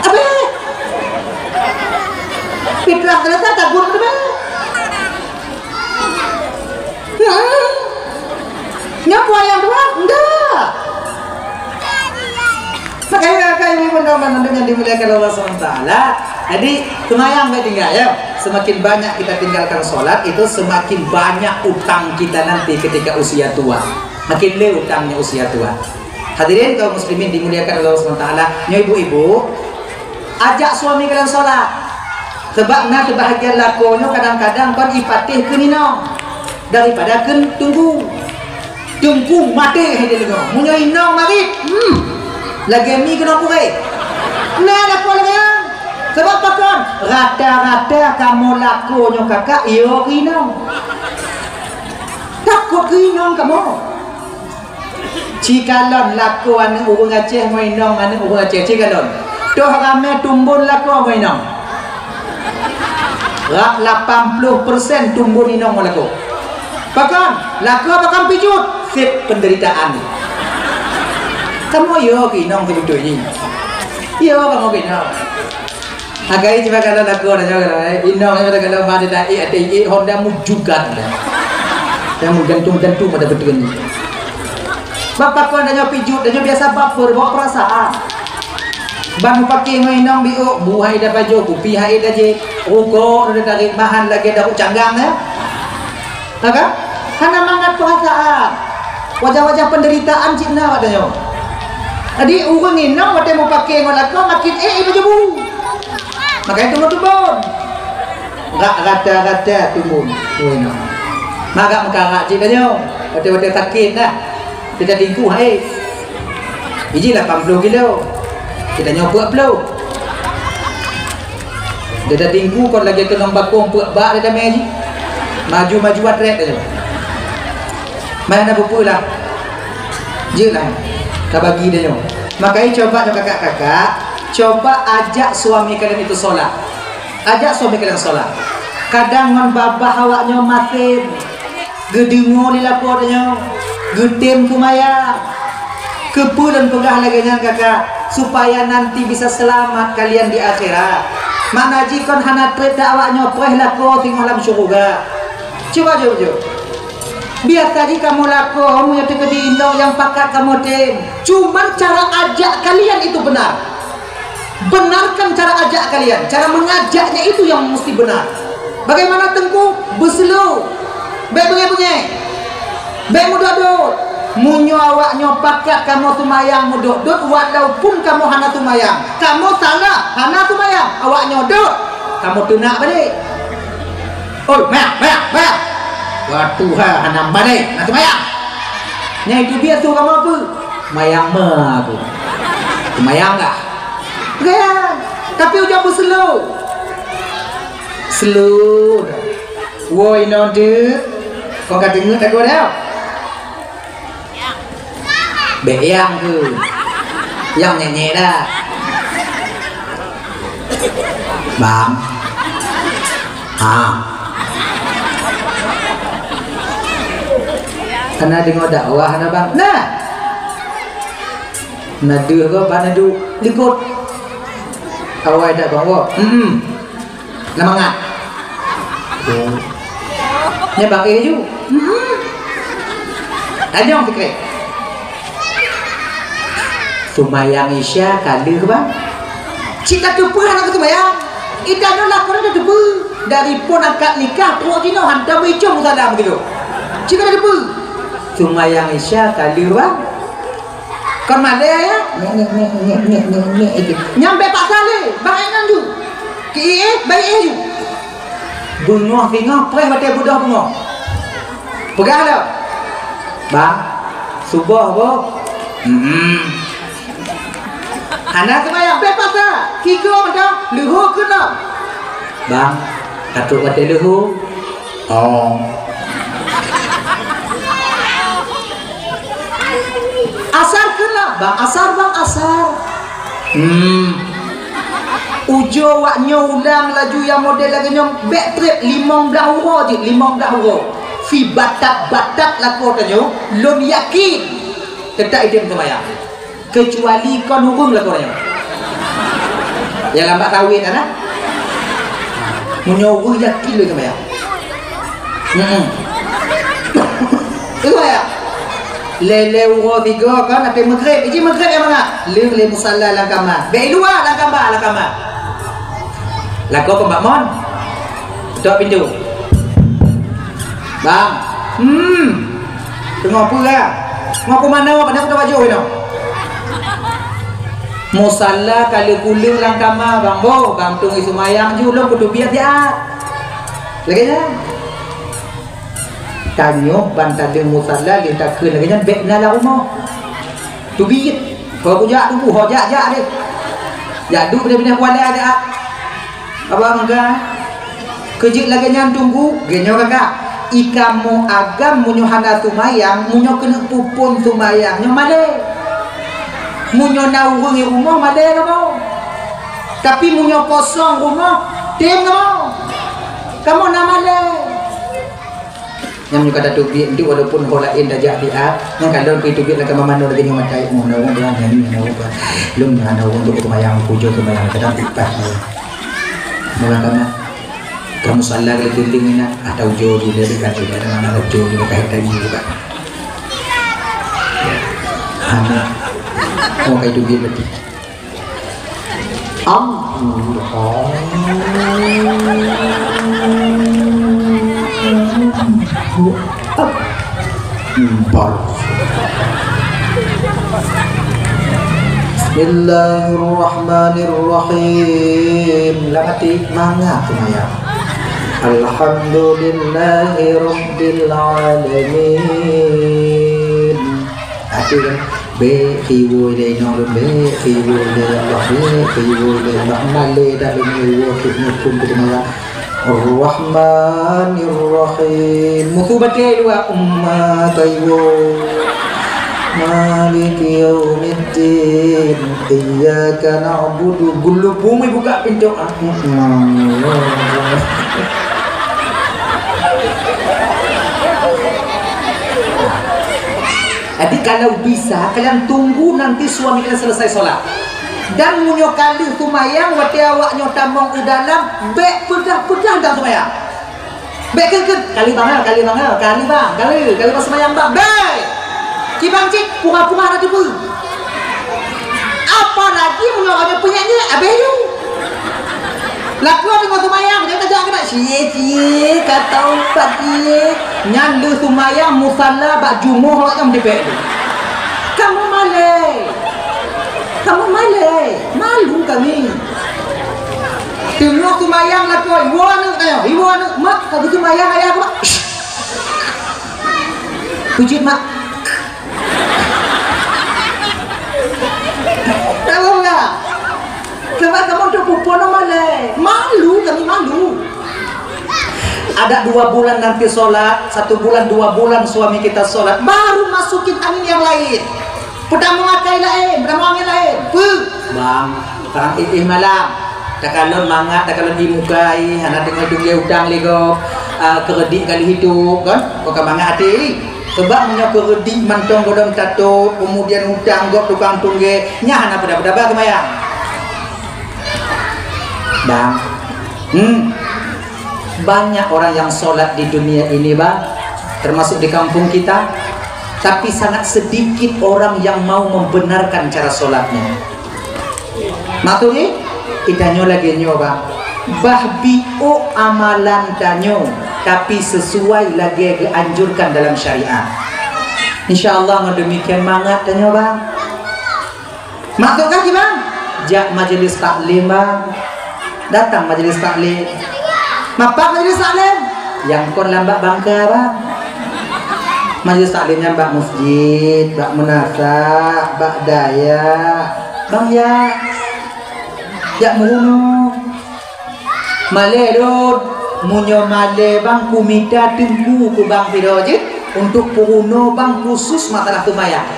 Abéh. Fitrah selesai tagun beutôi. Hmm. Nyoe peue nyang dua? Enggak. Makanya, Bapak Ibu, teman-teman yang dimuliakan Allah subhanahu wa taala, jadi, seumayang baik tinggal, ya. Semakin banyak kita tinggalkan sholat, itu semakin banyak utang kita nanti ketika usia tua. Makin le utangnya usia tua. Hadirin kaum muslimin dimuliakan Allah subhanahu wa taala, nyoe ibu-ibu, ajak suami kalian sholat. Sebab na sebahagian lakoe nyoe kadang-kadang kon ipatéh keu inong daripada keu teungku. Teungku maté hai deungoe. Meunyoe inong marit, hmm, lagée mi keunong purée. Na lakoe lagée nyan. Sebab pakon? Rata-rata kamoe lakoe nyoe kakak yo keu inong. Takot keu inong kamoe. Cikalon lakoe aneuk ureuëng Aceh ngon inong aneuk ureuëng Aceh, cikalon. Toh ramé tumbon lakoe ngon inong. Rab lapan ploh persen tumbon inong ngon lakoe. Pakon? Lakoe pakon pijuet, seb penderitaan. Kamoe yo keu inong seubeutoi jih. Yo kamoe keu inong. Akai cuma kalau lagu ada juga lah, eh. Inong ada kalau mana dah, eh, ada, eh, Honda mujukan dah. Yang menggantung-gantung pada betul ni. Bapak kau dah nyopi jut, dah nyopi biasa baper, bawa perasaan. Ban pakai ngon inong biuk, bu hai dah baju, kupi hai dah je, rukok dah tarik mahal lagi dah canggang ya. Ha kan? Hana mangat perasaan. Wajah-wajah penderitaan cit na awak tanyoe. Jadi, ureuëng inong watée meupaké ngon lakoe makin ék imeujeubu. Makajih tumbon-tumbon. Rak rata-rata tumbon. Ureuëng inong. Magak meukarak cit tanyoe. Watée-watée sakét dah. Kita tingkuh hai. Iji lapan ploh kilo. Kita nyoe peuet ploh. Dada tingku kon lagée keunong bakong peuet bak dada mé jih. Maju-maju atrét aja. Mana buku lah. Jeulah. Ka bagi dia nyoe. Makanya coba nyoe kakak-kakak, coba ajak suami kalian itu sholat. Ajak suami kalian sholat. Kadang ngon babah awak nyoe masin. Geudeungoe lé lakoe tanyoe, geutem seumayang. Keupeue lôn peugah lagée nyan, kakak? Supaya nanti bisa selamat kalian di akhirat. Makna jih kon hana treb that awak nyoe preh lakoe singoh lam syeuruga. Cuba jujur. Biasa jih kamoe lakoe, meunyoe teukeudi inong nyang pakat kamoe tem. Cuman cara ajak kalian itu benar. Benarkan cara ajak kalian. Cara mengajaknya itu yang mesti benar. Bagaimana teungku? Beuseulo. Bék beungéh-beungéh. Bék meudot-dot. Meunyoe awak nyoe pakat kamoe seumayang meudot-dot, walaupun kamoe hana seumayang. Kamoe salah, hana seumayang. Awak nyoe dot. Kamoe teunak balik. Oi, mayang, mayang, mayang. Wah, Tuhan, hana balik. Hana seumayang. Nyang itu biasa kamoe apa? Mayang ma aku. Seumayang dah. Kan? Tapi ujoe beusloe. Slow dah. Woe inoe deuh. Kon ka deungoe lagu dah. Bèk nyang keu. Nyang nyanyi dah. Bang. Ha. Kana deungoe dakwah na, Bang. Nah. Na deuh gob, bak na duek likot. Awai dak bang woe. Hmm. Na mangat. Oh. Nyan bang eh ju. Hmm. Tanyong sikit. Seumayang Isya ka lheueh bang. Cit ka teupeue hana seumayang. Ita nyoe lakoe na teupeue. Dari phon akad nikah trok jinoe hantom icong musala beutôi. Cit ka teupeue. Seumayang Isya ka lheueh bang. Kon malèe ya? Nyek, nyek, nyek, nyek, nyek, nyek, nyek, itu. Nyang bèk paksa lé, bang eh nyan ju. Keu ié, bang eh ju. Beungoh singoh, preh watèe beudôh beungoh. Peugah lom. Bang, suboh boh. Hmm. Hana seumayang, bèk paksa. Tiga mantong, leuhô keunoe. Bang, ka trok watèe leuhô. Oh. Asar keunoe, bang, asar, bang, asar. Hmm. Ujoe wak nyoe ulang laju nyang model lagèe nyoe, bèk trép limong blah uroe jih, limong blah uroe. Si batat-batat lakoe tanyoe, lôn yakin teutap idem seumayang. Keucuali kon ureueng lakoe nyoe. Nyang lam bak sawét na. Meunyoe ureueng yakin lé seumayang. Heeh. Itu ya. Lé-lé uroe tiga kan, até Maghrib. Iji Maghrib nyang mangat. Lheueh lé musala lam kama. Bèk i luwa lam kama, lam kama. Lakoe keu Mak Mon. Tok pintoe. Bang. Hmm. Teungoh peue, ah? Teungoh peue manoe, padahai kuto baju inoe. Musala ka lheueh kuleueng lam kama, bang boh, bang tueng seumayang ju lôn kuteubiet siat. Lagèe nyan. Tanyoe ban taleueng musala lheueh takheun lagèe nyan bèk na lam rumoh. Teubiet. Ho kujak tuboh, ho jak-jak deh. Jak duek pinah-pinah kuala jak. Abang meuga. Keujeuet lagèe nyan teungku, geuh nyoe kakak. I kamoe agam meunyoe hana seumayang, meunyoe keuneuk peuphon seumayang, nyoe malèe. Meunyoe na ureueng i rumoh, malèe kamoe. Tapi meunyoe kosong rumoh, tem kamoe. Kamoe na malèe. Nyan meunyoe ka tateubiet, walaupun ho laén tajak siat, nyan ka lôn pih teubiet lam kama manoe lagèe nyoe matai, "Mon na ureueng tuan nyan, mon na ureueng tuan. Lôn hana ureueng untuk seumayang, pujoe seumayang, kadang ipas nyoe." Meulah kana, kamoe salah lé keulieng inan, ah, taujoe ju lé, kan, ada mana ujoe ju lé, ka hai tanyoe juga. Hana. Oh, ka teubiet berarti. Allahu Akbar. Bismillahirrahmanirrahim. Lam até mangat seumayang. Alhamdulillahirabbil alamin. Até kan? Bèk riweueh lé inoe lôn, bèk riweueh lé Allah, bèk riweueh lé Allah. Malèe dah lôn riweueh keu muphom keu teumara. Ar-Rahmanir-Rahim. Musu batèe dua umat riweueh. Maliki yaumiddin. Iyyaka na'budu. Gulu bumi buka pintu. Ah, hmm. Jadi, kalau bisa, kalian tunggu nanti suami kalian selesai sholat. Dan meunyoe ka lheueh seumayang, watèe awak nyoe tamong u dalam, bèk peugah-peugah dan seumayang. Bèk kheun-kheun, "Kali bang, ya, kali bang, ya, kali bang, kali, kali bang seumayang bang." Bèk! Kibang cit, pura-pura na teupeue. Apalagi meunyoe awak nyoe peunyakét, abéh ju. Lakoe teungoh seumayang, jangan tajak keunan. Cie, cie, ka taupat cie. Nyan lheueh seumayang musala bak jumoh awak nyan meudipèk tu. Kamu malèe. Kamu malèe. Malu kami. Teungoh seumayang lakoe, "Iwoe aneuk tanyoe, iwoe aneuk." "Mak, ka geuseumayang ayah ku, Mak." Peujeuet, Mak. Ada dua bulan nanti sholat, satu bulan, dua bulan suami kita sholat, baru masukin angin yang lain. Pertama akai lain, pertama angin lain. Puh, bang, terang eh, eh malam. Takalon mangat, takalon di muka eh, hana tengok tunggé utang lego, uh, kredit kali itu, kan? Bukan mangat hati. Sebab punya kredit mantong godong tato, kemudian utang gok tukang tunggé, nya hana pada-pada bah kemayang. Bang, hmm, banyak orang yang sholat di dunia ini, bang, termasuk di kampung kita, tapi sangat sedikit orang yang mau membenarkan cara sholatnya. Maksudnya, kita nyoe lagi nyoe, bang, bah biok amalan tanyoe, tapi sesuai lagi dianjurkan dalam syariat. Insya Allah, dengan demikian mangat tanyoe, bang. Maksud kah kiban? Jak majelis taklim, bang. Datang majelis taklim. Mapat majelis taklim? Nyang kon lam bak bangka, bang. Majelis taklim nyan bak masjid, bak meunasah, bak daya. Bang, ya. Jak meurunoe. Malée lôn, meunyoe malée bang kumita teungku keu bang sidroe jeuet untuk peurunoe bang khusus masalah seumayang.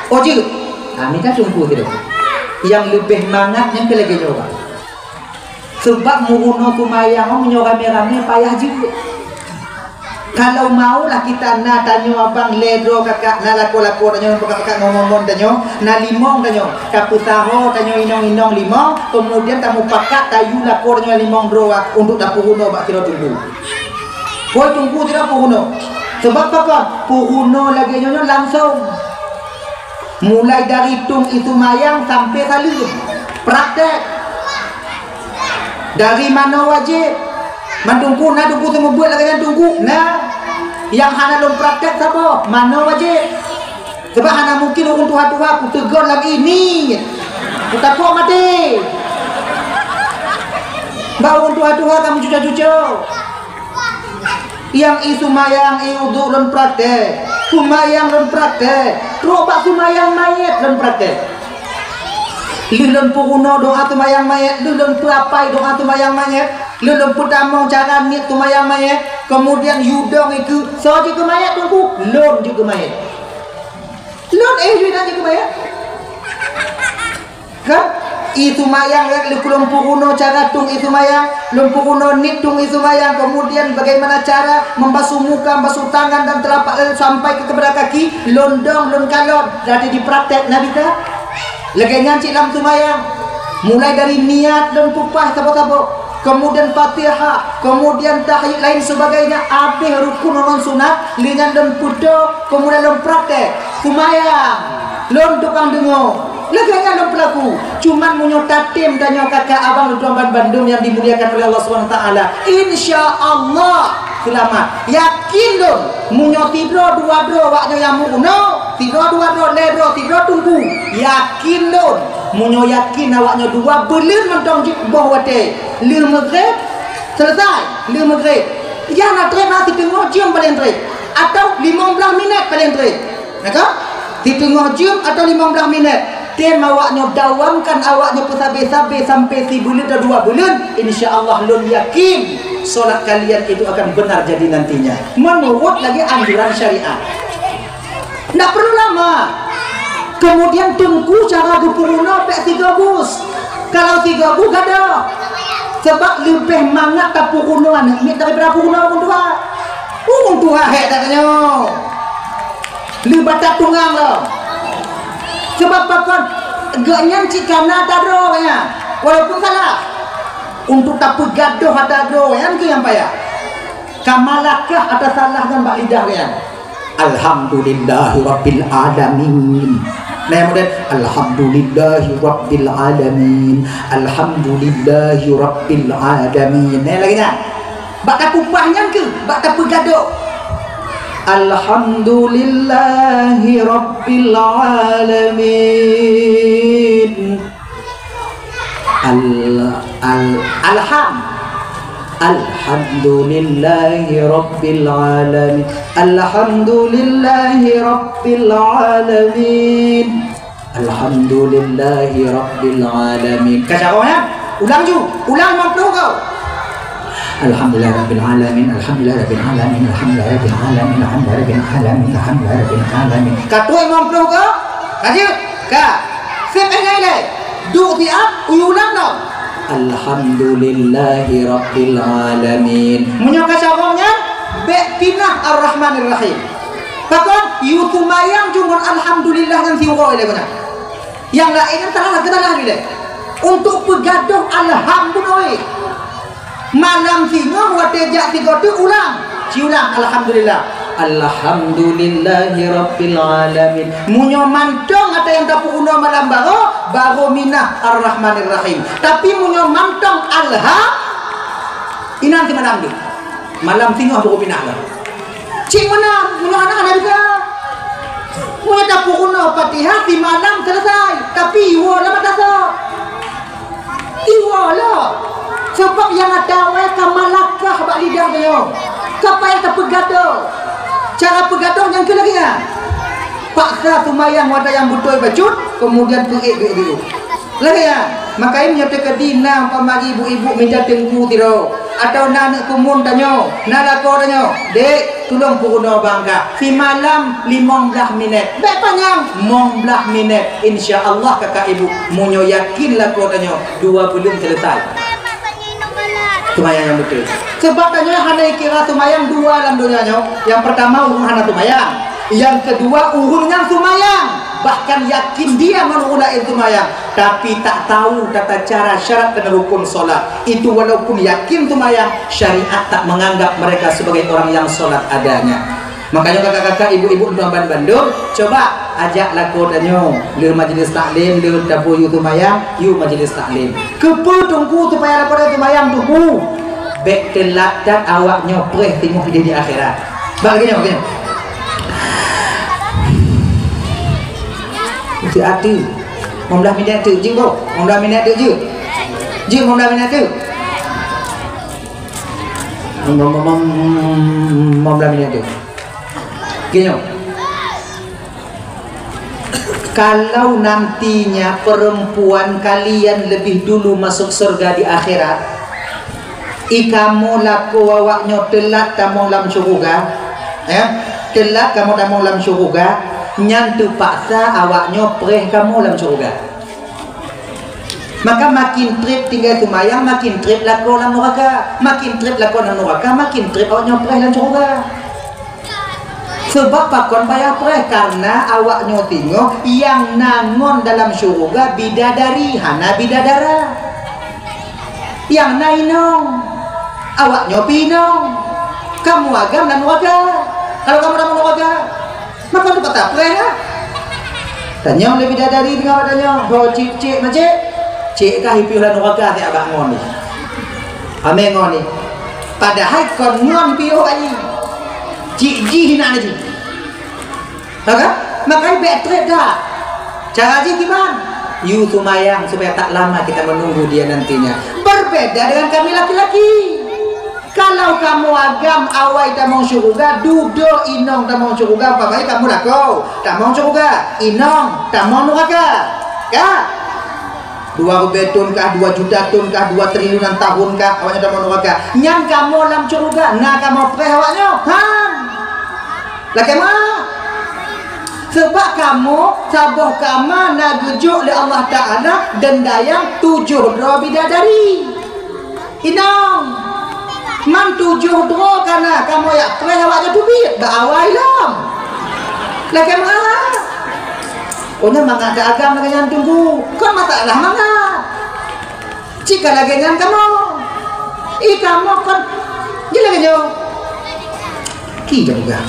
Oh jeuet, ha, mita teungku sidroe. Nyang leubeh mangat nyan keu lagée nyoe bang. Seubab meurunoe seumayang meunyoe ramé-ramé payah jeuet. Kalau maulah kita na tanyoe abang lhée droe kakak, na lakoe-lakoe tanyoe, peukak-peukak ngon-ngon tanyoe, na limong tanyoe, tapeusaho tanyoe inong-inong limong, kemudian tamupakat tayue lakoe tanyoe limong droe untuk tapeurunoe bak sidroe teungku. Boh teungku sidroe peurunoe. Sebab pakon? Peurunoe lagée nyoe nyoe langsong. Mulai dari tueng ie seumayang sampai saleuem. Praktek. Dari manoe wajéb. Man teungku na teungku seumeubeuet lagée nyan teungku? Na. Nyang hana lôn praktek saboh, manoe wajéb. Sebab hana mungkin ureuëng tuha-tuha kuteugon lagée nyan. Kutakot maté. Bak ureuëng tuha-tuha ka meucuco-cuco. Nyang ie seumayang, ie udhu lôn praktek. Seumayang lôn praktek. Trok bak seumayang manyét lôn praktek. Lheueh lôn peurunoe doá seumayang manyét, lheueh lôn peuapai doá seumayang manyét, lheueh lôn peutamong cara niet seumayang manyét, kemudian yue dong ie keu soe jeuet keu manyét teungku? Lôn jeuet keu manyét. Lôn eh jeuet na jeuet keu manyét. Kan? Ie seumayang, lheueh lôn peurunoe cara tueng ie seumayang, lôn peurunoe niet tueng ie seumayang, kemudian bagaimana cara membasuh muka, membasuh tangan dan telapak laju sampai ke kepada kaki, lôn dong, lôn kalon, jadi dipraktek Nabi ka. Lagée nyan cit lam seumayang, mulai dari niat lôn peupah saboh-saboh, kemudian Fatihah, kemudian tahiyat lain sebagainya, abéh rukun ngon sunat, lheueh nyan lôn peutoe, kemudian lôn praktek. Seumayang, lôn tukang deungoe. Lagée nyan lôn peulaku. Cuman meunyoe tatem tanyoe kakak abang lôn tuan ban bandum nyang dimuliakan oleh Allah Subhanahu Wa Taala, insya Allah seulamat. Yakin lôn, meunyoe sidroe dua droe awak nyoe nyang meurunoe, sidroe dua droe, lhée droe, sidroe teungku, yakin lôn, meunyoe yakin awak nyoe dua buleuen mantong jeuet boh watée lheueh meugréb, selesai lheueh meugréb, nyang na treb na siteungoh jeuem paleng treb, atawa limong blaih minét paleng treb. Naka? Siteungoh jeuem atawa limong blaih minét. Tem awak nyoe dawamkan awak nyoe peusabe-sabe sampai sibuleuen atau dua buleuen, insya Allah lôn yakin solat kalian itu akan benar jadi nantinya. Menurut lagi anjuran syariat. Ndak perlu lama. Kemudian teungku cara geupeurunoe pek sigoe bus. Kalau sigoe bus gadoh. Sebab leubeh mangat tapeurunoe aneuk miet daripada peurunoe ureuëng tuha. Ureuëng tuha hék that tanyoe. Leuh batat tungang lom. Sebab pakon geuhnyan cit kana tadroe nyan. Walaupun salah. Untuk tapeugadoh ata droe nyan keuh nyang payah. Kamalakah ata salah nyan bak lidah nyan. Alhamdulillahirabbil alamin. Nah, kemudian alhamdulillahirabbil alamin. Alhamdulillahirabbil alamin. Nah, lagi nyan. Bak tapupah nyan keuh, bak tapeugadoh. Alhamdulillahi rabbil alamin. Al, al, alham. Alhamdulillahi rabbil alamin. Alhamdulillahi rabbil alamin. Alhamdulillahi rabbil alamin. Ka cara nyan? Ulang ju. Ulang lima puluh kau. Alhamdulillahirabbil alamin, alhamdulillahirabbil alamin, alhamdulillahirabbil alamin, alhamdulillahirabbil alamin, alhamdulillahirabbil alamin. Ka trôk limong ploh ka? Ka jeuet? Ka. Seb ilèe-ilèe. Duek siat, ulang lom. Alhamdulillahirabbil alamin. Meunyoe ka carông nyan, bèk pinah Ar-Rahmanir Rahim. Pakon? Yue seumayang cuma alhamdulillah nyan siuroe lé guna. Nyang laén nyan salah, salah dilèe. Untuk peugadôh alhamdulillah. Malam singoh watèe jak sigoe teuk ulang. Siulang, alhamdulillah. Alhamdulillahirabbil alamin. Meunyoe mantong ata nyang tapeurunoe malam barô, barô minah Ar-Rahmanir Rahim. Tapi meunyoe mantong alha, inan simalam tu. Malam singoh barô minah lah. Cit meunan, meunyoe hana, hana bisa. Meunyoe tapeurunoe Fatihah simalam selesai, tapi iwoe lam mata sab. Iwoe lom. Sabab nyang ata awai ka malakah bak lidah tanyoe. Ka payah tapeugadôh. Cara peugadôh nyang keu lagèe nyan. Paksa seumayang watèe nyang beutôi bacut, kemudian peuék biôh-biôh. Lagèe nyan. Makajih meunyoe teukeudi na umpama ibu-ibu mita teungku sidroe, atawa na aneuk keumun tanyoe, na lakoe tanyoe, "Dek, tulông peurunoe bang kah. Simalam limong blaih minèt." Bèk panyang, limong blaih minèt. Insya Allah kakak ibu, meunyoe yakin lakoe tanyoe, dua buleuen selesai. Seumayang nyang beutôi. Sabab tanyoe hana kira seumayang dua lam donya nyoe. Nyang peurtama ureueng hana seumayang. Nyang keudua ureueng nyang seumayang. Bahkan yakin dia ngon ureueng laén seumayang. Tapi tak tahu tata cara syarat dan rukun salat. Itu walaupun yakin seumayang, syariat tak menganggap mereka sebagai orang yang salat adanya. Makanya kakak-kakak, ibu-ibu, tuan ban bandum, coba ajak lakoe tanyoe, le majlis taklim, le tapeu yue seumayang, yue majlis taklim. Keupeue teungku supaya lakoe tanyoe seumayang teungku? Bèk teulat that awak nyoe preh singoh idéh di akhirat. Bak lagèe nyoe, lagèe nyoe. Untuk ati, limong blaih minèt teuk, jeuet boh. Limong blaih minèt teuk jeuet. Jeuet limong blaih minèt teuk. Limong, limong, limong, limong blaih minèt teuk. Geutanyoe, kalau nantinya perempuan kalian lebih dulu masuk surga di akhirat, i kamoe lakoe awaknyoe teulat tamong lam syeuruga, eh, teulat kamoe tamong lam syeuruga, nyan teupaksa awaknyoe preh kamoe lam syeuruga. Maka makin trép tinggai seumayang, makin trép lakoe lam nuraka. Makin trép lakoe lam nuraka, makin trép awaknyoe preh lam syeuruga. Sabab pakon payah preh? Karena awaknyoe singoh nyang na ngon dalam syeuruga bidadari, hana bidadara. Nyang na inong, awaknyoe pih inong. Kamoe agam lam nuraka. Kalau kamoe lam nuraka, maka teupaksa preh lah. Tanyong lé bidadari teungoh bak tanyoe, "Ho cit, cit, macit? Cit kah ipiôh lam nuraka siat bak ngon ni? Amé ngon ni." Padahai kon ngon piôh ai. Cit jih na jih. Ha kan? Makanya bèk trép that. Cara jih kiban? Yue seumayang supaya tak lama kita menunggu dia nantinya. Berbeda dengan kami laki-laki. Kalau kamoe agam awai tamong syeuruga, dudoe inong tamong syeuruga, umpamanya kamoe lakoe tamong syeuruga, inong tamong nuraka. Ka? Dua ribèe thôn kah, dua juta thôn kah, dua triliunan tahun kah, awaknyoe tamong nuraka. Nyan kamoe lam syeuruga, na kamoe preh awaknyoe? Han. Lakèe meu'ah. Sabab kamoe saboh kama na geujok lé Allah Taala deundayang tujoh droe bidadari. Inong, man tujoh droe ka na, kamoe jak preh awaknyoe teubiet bak awai lom. Lakèe meu'ah. Oh, nyan mangat that agam lagèe nyan teungku. Kon masalah mangat. Cit ka lagèe nyan kamoe. Ih, kamoe kon. Jeuet lagèe nyoe. Ki ka peugah.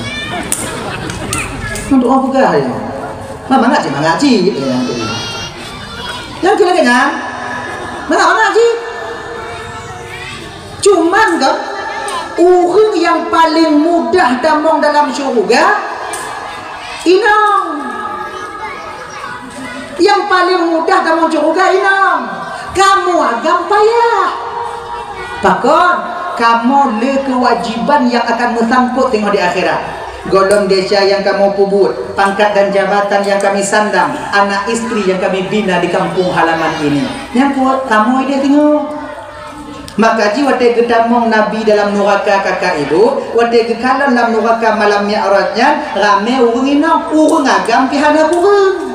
Untuk orang peugah ya. Mangat cit, mangat cit. Nyang keu lagèe nyan. Mangat, mangat cit. Cuman kan, ureueng nyang paleng mudah tamong dalam syeuruga, inong. Nyang paleng mudah tamong syeuruga inong. Kamoe agam payah. Pakon? Kamoe le keuwajiban nyang akan meusangkot teungoh di akhirat. Gohlom desya nyang kamoe peubuet, pangkat dan jabatan nyang kami sandang, anak istri nyang kami bina di kampung halaman ini. Nyan keuh kamoe ideh teungoh. Maka jih watée geutamong Nabi dalam nuraka kakak ibu, watée geukalon lam nuraka malam Mi'raj nyan, ramé ureuëng inong, ureuëng agam pih hana kureueng.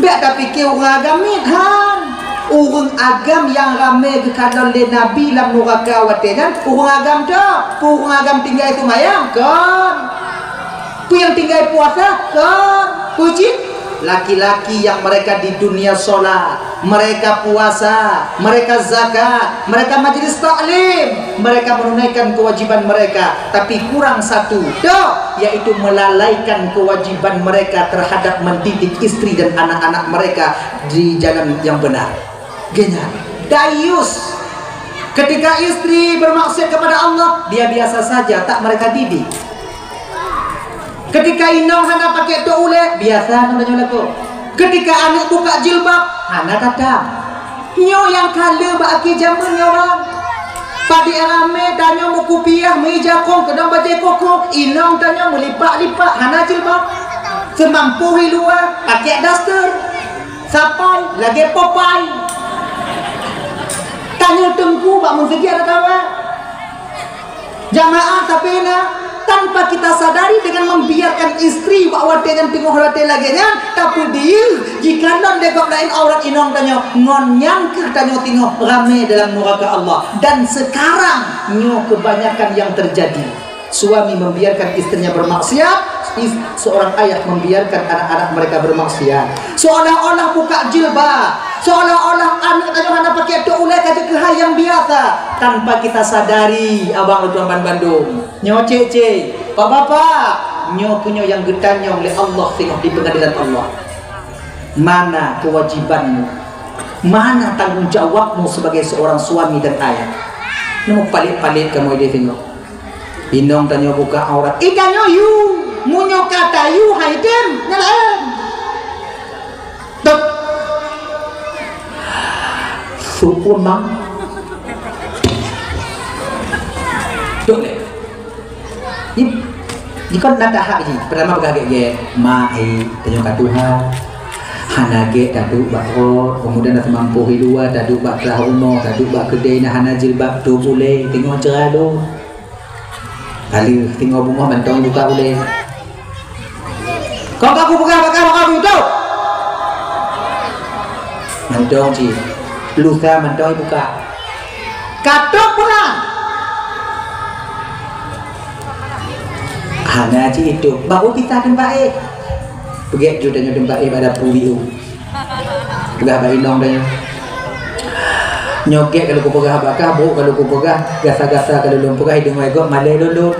Bék tapike ureuëng agam miet, han. Ureuëng agam nyang ramé geukalon lé Nabi lam nuraka watée nyan, ureuëng agam tok. Peue ureuëng agam tinggai seumayang? Kon. Peue nyang tinggai puasa? Kon. Peue cit? Laki-laki yang mereka di dunia sholat, mereka puasa, mereka zakat, mereka majlis taklim, mereka menunaikan kewajiban mereka, tapi kurang satu, tok, yaitu melalaikan kewajiban mereka terhadap mendidik istri dan anak-anak mereka di jalan yang benar. Geuhnyan dayus. Ketika istri bermaksiat kepada Allah, dia biasa saja, tak mereka didik. Ketika inong hana pakai tok ulée, biasa nyoe tanyoe lakoe. Ketika aneuk buka jilbab, hana tatam. Nyoe nyang ka le bak akhé jameun nyoe, bang. Padé ramé tanyoe meukupiah, meuija kong, keudong bajée koko, inong tanyoe meulipak-lipak, hana jilbab. Seumampoh i luwa, pakai daster. Sapai lagée Popeye. Tanyoe teungku bak meuseugi ada tawa. Jamaah, tapi na, tanpa kita sadari, dengan membiarkan istri bak watée nyan teungoh watée lagée nyan, tapeudiyeuh, jikalon lé gob laén aurat inong tanyoe, ngon nyan kheueh tanyoe teungoh ramé dalam nuraka Allah. Dan sekarang nyoe kebanyakan yang terjadi. Suami membiarkan istrinya bermaksiat, is-, seorang ayah membiarkan anak-anak mereka bermaksiat. Seolah-olah buka jilbab, seolah-olah aneuk tanyoe hana pakai tok ulée ka jeuet keuhai nyang biasa, tanpa kita sadari, abang lôn tuan ban bandum. Nyoe cék-cék, pak bapak, nyoe keuh nyoe nyang geutanyong lé Allah teungoh di peungadilan Allah. Mana kewajibanmu? Mana tanggung jawabmu sebagai seorang suami dan ayah? Nyoe palék-palék kamoe idéh teungoh. Inong tanyoe buka aurat. Ih, tanyoe yue. Meunyoe ka tayue hai tem, nyan laén. Tok. Sukun bang. Tok lé. Ni, ni kon na tahap jih. Pertama peugah gét-gét. Mak, eh, tanyoe ka tuha. Hana gét taduek bak rot, kemudian na seumampoh i luwa, taduek bak kelas rumoh, taduek bak keudée na hana jilbab, tok ulée, teungoh ceura lôn. Ka lheueh teungoh beungoh mantong buka ulée. Kon ka kupeugah bak kah, maka tutob. Mantong cit. Lusa mantong ibuka. Ka tôb peue han? Hana cit itôb. Baru pita teumpat éh. Peugét ju tanyoe teumpat éh bak dapu biu. Peugah bak inong tanyoe. Nyoe gét ka lôn kupeugah bak kah, brôk ka lôn kupeugah, gasa-gasa ka lôn peugah, i deungoe gob malée lôn lôn.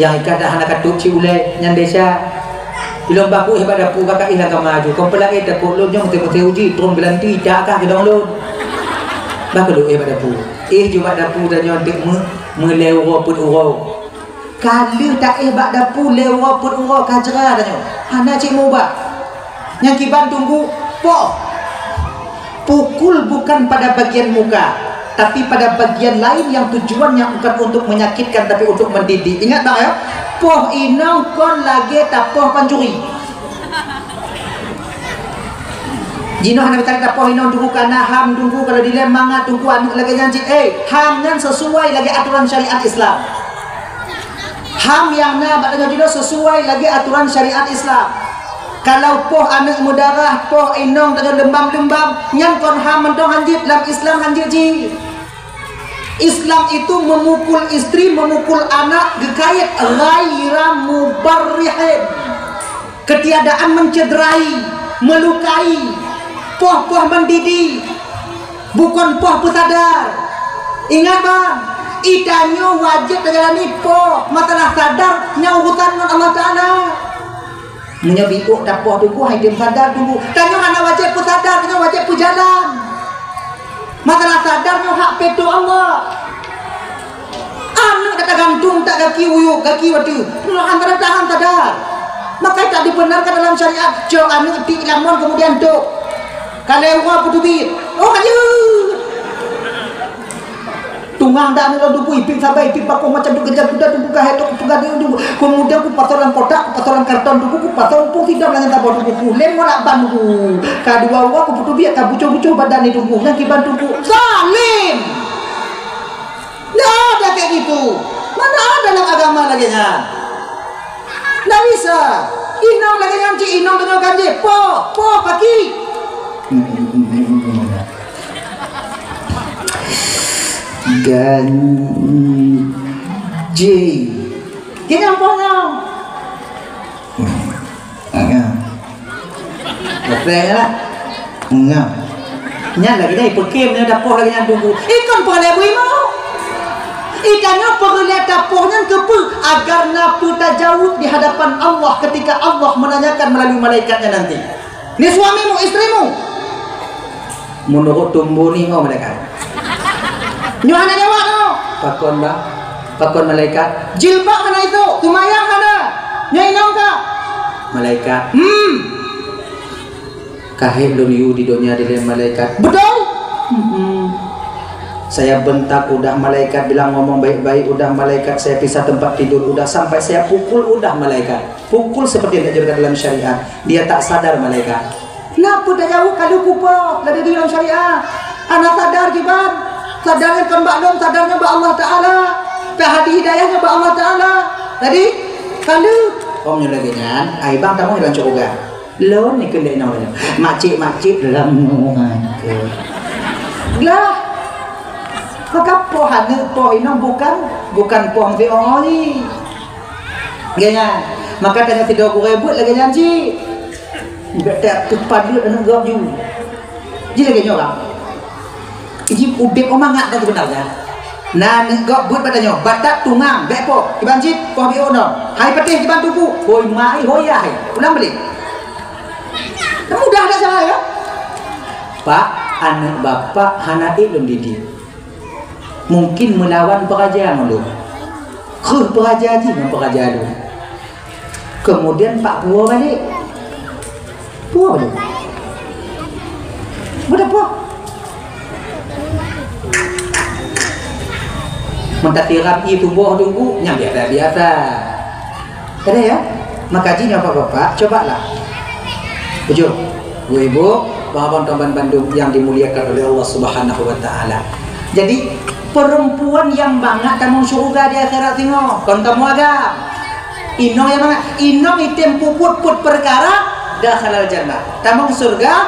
Nyang ikat dak hana ka tôb cit ulée, nyan desya. Ilôn baku éh bak dapu, ka ka éh lam kama ju. Kon peulakée takot lôn nyoe meuté-meuté uji, trôn geulanti, dak kah keudong lôn. Bah ka lôn éh bak dapu. Éh ju bak dapu tanyoe deuek meu-, meulée uroe peuet uroe. Ka lheueh taéh bak dapu lhée uroe peuet uroe ka jra tanyoe. Hana cit meuubah. Nyang kiban tunggu poh. Pukul bukan pada bagian muka, tapi pada bagian lain yang tujuannya bukan untuk menyakitkan tapi untuk mendidik. Ingat bang ya, poh inong kon lagée tapoh pancuri. Jinoe hana meutarek tapoh inong tunggu kana ham tunggu kalau dilém mangat tunggu aneuk lagée nyan cit. Eh, ham nyan sesuai lagée aturan syariat Islam. Ham nyang na bak tanyoe jinoe sesuai lagée aturan syariat Islam. Kalau poh aneuk meudarah, poh inong tanyoe leumbam-leumbam, nyan kon ham mantong hanjeuet lam Islam hanjeuet jih. Islam itu memukul istri, memukul anak geukait ghaira mubarrihin. Ketiadaan mencederai, melukai, poh-poh mendidih, bukon poh peusadar. Ingat bang, itanyoe wajéb tajalani poh masalah sadar nyang urusan ngon Allah Taala. Meunyoe biôk tapoh tuboh hai tem sadar tuboh, tanyoe hana wajéb peusadar, tanyoe wajéb peujalan. Masalah sadar nyoe hak peutoh Allah. Aneuk dak tagantung tak gaki uyuek, gaki watée. Nyoe antara tahan sadar. Maka tak dibenarkan dalam syariat, cok aneuk tik lamon kemudian tok. Kalai uroe peuteubiet. Oh, ka jeuet. Tungang dak aneuk lôn tuboh, ipin sabai, ipin pakong macam tu keujah kuda tuboh ka hai tok peugah dia tuboh. Kemudian ku pasoran kotak, ku pasoran karton tuboh, ku pasoran pun sidang dengan tabah tuboh. Ku lem ngolak ban tuboh. Ka dua uroe ku peuteubiet, ka bucoh-bucoh badan ni tuboh. Nyang kiban tuboh. Zalim! Ndak ada kayak gitu. Mana ada dalam agama lagèe nyan? Ndak bisa. Inong lagèe nyan cit inong tanyoe ganjé. Po, po paki. Ganjé. Gini apa nyoe? Ngam. Betul lah. Ngam. Nyan lagèe nyan, ipeukém nyan dapoh lagèe nyan tunggu. Ikon peureulee bui mau. Itanyoe peureulee dapoh nyan keupeue? Agar na peue tajaweueb di hadapan Allah ketika Allah menanyakan melalui malaikatnya nanti. Ni suamimu, istrimu. Meunurot tumbu ni, oh, malaikat. Nyoe hana jaweueb, oh. Pakon, bah? Pakon malaikat? Jilbab hana itu, seumayang hana. Nyoe inong ka? Malaikat. Hmm. Kahé lôn yue di donya dilèe malaikat. Betul? Hmm. Saya bentak udah malaikat bilang ngomong baik-baik, udah malaikat saya pisah tempat tidur, udah sampai saya pukul udah malaikat. Pukul seperti yang diajarkan dalam syariat. Dia tak sadar malaikat. Kenapa dah jauh kalau kupo lagi di dalam syariat? Anak sadar kiban. Sadarnya kon bak lôn, sadarnya bak Allah Taala. Pihak hati hidayahnya bak Allah Taala. Jadi, kalau Om nyoe lagèe nyan, ai bang tamong dalam syurga. Lôn ni keuneuk nyoe. Makcik-makcik dalam nyoe. Lah. Maka poh aneuk poh inong bukan, bukan poh meusiôh-ôh. Gaya. Maka tanya sidroe gurèe buet lagèe nyan cit. Bèk tak teupadeut aneuk gob ju. Ji lagèe nyoe, Bang. Ji udép oh mangat dah sebenarnya. Na aneuk gob buet bak tanyoe, batat tungang, bèk poh. Kiban cit, poh biôh nyoe. Hai patéh kiban tuku. Hôi mai, hôi yah. Ulang balik. Mudah dah salah ya. Pak, aneuk bapak hana ék lôn didik. Mungkin meulawan peuraja ngon lôn. Kreueh peuraja jih ngon peuraja lôn. Keumudian pak puwoe balek. Puwoe balek. Beudôh puwoe. Meuntasirab ié tuboh teungku, nyang biasa-biasa. Ada ya? Maka jih nyoe bapak-bapak, cobalah. Bujur, ibu-ibu, bapak-bapak teman bandum yang dimuliakan oleh Allah Subhanahu wa Taala. Jadi, perempuan yang mangat tamong syurga di akhirat singoh, kon kamoe agam. Inong yang mangat, inong item puput put perkara dakhalal jannah. Tamong syurga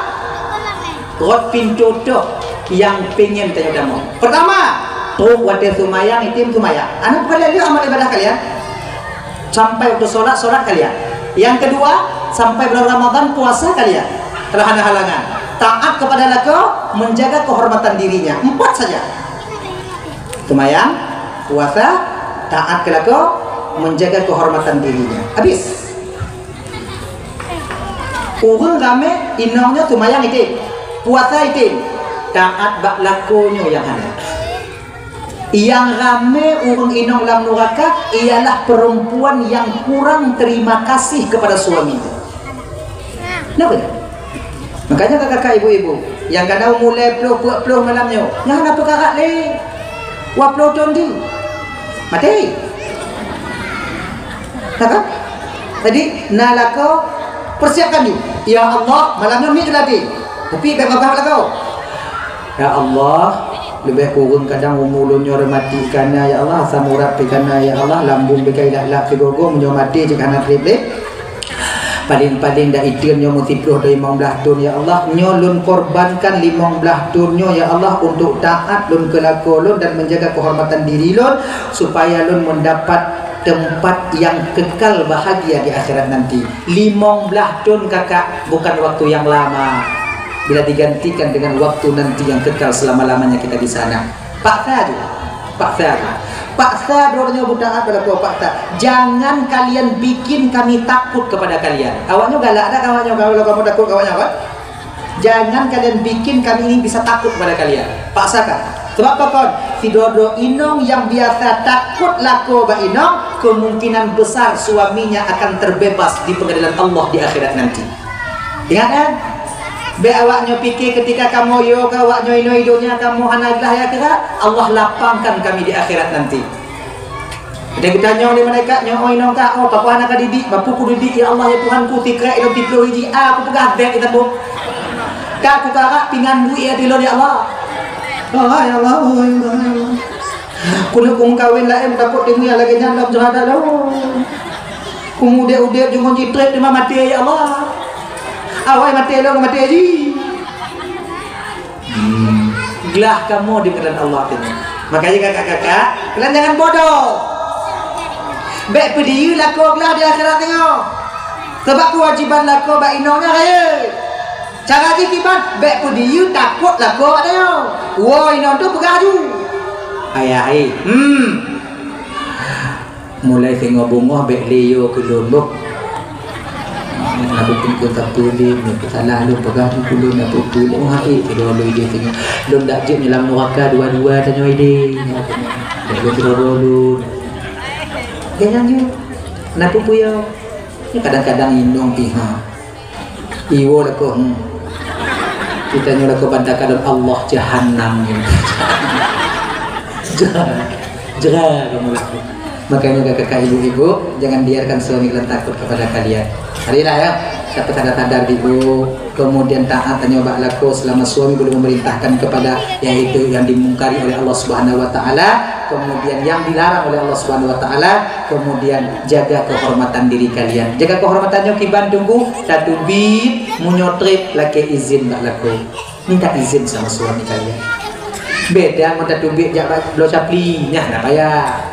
rot pintoe toh yang pengen tanyoe tamong. Pertama, trok watèe seumayang item seumayang. Aneuk peureulèe amal ibadah kalian. Sampai waktu sholat, sholat kalian. Yang kedua, sampai bulan Ramadan, puasa kalian. Telah ada halangan. Taat kepada lakoe, menjaga kehormatan dirinya. Empat saja. Seumayang, puasa, taat keu lakoe, menjaga kehormatan dirinya. Habis. Ureueng ramè inong nyoe seumayang item, puasa item, taat bak lakoe nyoe nyang hana. Nyang ramè ureueng inong lam nuraka ialah perempuan yang kurang terima kasih kepada suaminya. Kenapa ya? Makanya kakak-kakak, ibu-ibu, nyang ka na umur lhèe ploh, peuet ploh malam nyoe, nyan hana peukarat lé. Dua ploh thôn di. Maté. Nah kan? Jadi, na lakoe, persiapkan ju. Ya Allah, malam nyoe miet lagi. Tapi bèk babah lakoe. Ya Allah, leubeh kureueng kadang umu lôn nyoe reumatik kana, ya Allah, asam urat pi kana, ya Allah, lambung pi ka ilap-lap sigoe-goe, meunyoe maté cit hana trép lé. Paléng-paléng dak iteun nyoe meusiplôh atau limong blaih thôn, ya Allah. Nyoe lôn korbankan limong blaih thôn nyoe, ya Allah, untuk taat lôn keu lakoe lôn dan menjaga kehormatan diri lôn, supaya lôn mendapat tempat yang kekal bahagia di akhirat nanti. Limong blaih thôn, kakak, bukan waktu yang lama bila digantikan dengan waktu nanti yang kekal selama-lamanya kita di sana. Paksa ju. Paksa ju. Paksa droeneuh nyoe beutaat bak lakoe, paksa. Jangan kalian bikin kami takut kepada kalian. Awak nyoe galak dak awak nyoe kalau kamoe takot keu awak nyoe, kan? Jangan kalian bikin kami ini bisa takut kepada kalian. Paksakan. Sebab apa kon? Sidroe-droe inong nyang biasa takot lakoe bak inong, kemungkinan besar suaminya akan terbebas di pengadilan Allah di akhirat nanti. Ingat, kan? Bèk awak nyoe pike ketika kamoe yo keu awak nyoe inoe i donya kamoe hana glah ya akhirat, Allah lapangkan kami di akhirat nanti. Ada geutanyong lé malaikat nyoe, "Oh, inong kah, oh, pakon hana ka didik, bapu kudidik, ya Allah, ya Tuhanku, sikrek ilôn siplôh biji, a kupeugah bèk itabong. Ka kukarak pingan buet ya tilôn, ya Allah." Oh, ya Allah, oh, ya Allah, ya Allah. Keuneuk kumeukawen laén, takot teuma nyang lagée nyan lom syuhada lom. Kumudeb-udeb deungon jitreb teuma maté, ya Allah. Awai maté lom, maté jih. Hmm. Glah kamoe di keunan Allah teuma. Makanya kakak-kakak, kalian jangan bodoh. Bék peudiyeu lakoe glah di akhirat teuma. Sabab keuwajiban lakoe bak inong nyan rayeuk. Cara jih kiban, bék peudiyeu takot lakoe bak tanyoe. Woe inong tu peugah aju. Ayah, eh. Hmm. Mulai singoh beungoh bék lé yo keu lôn boh. Na peue-peue sapeue lé, na peue salah lôn peugah keu lôn, na peue-peue lôn hai sidroe lôn idéh singoh. Lôn dak jeuet nyoe lam nuraka dua-dua tanyoe idéh. Bék lôn sidroe lôn. Jangan jeuet. Na peue-peue yo. Ni kadang-kadang inong pih ha. Iwoe lakoe, hmm. Kita nyoe lakoe bantaka dan Allah jahanam ni. Jera, jera kamu lakoe. Makanya kakak ibu-ibu, jangan biarkan suami kalian takut kepada kalian. Marilah ya, siapa sadar-sadar ibu, kemudian taat hanya bak lakoe selama suami belum memerintahkan kepada yaitu yang dimungkari oleh Allah Subhanahu wa taala, kemudian yang dilarang oleh Allah Subhanahu wa taala, kemudian jaga kehormatan diri kalian. Jaga kehormatan nyoe kiban teungku, tateubiet meunyoe treb lakée izin bak lakoe. Minta izin sama suami kalian. Beda ngon tateubiet jak bak bloe capli, nyan na payah.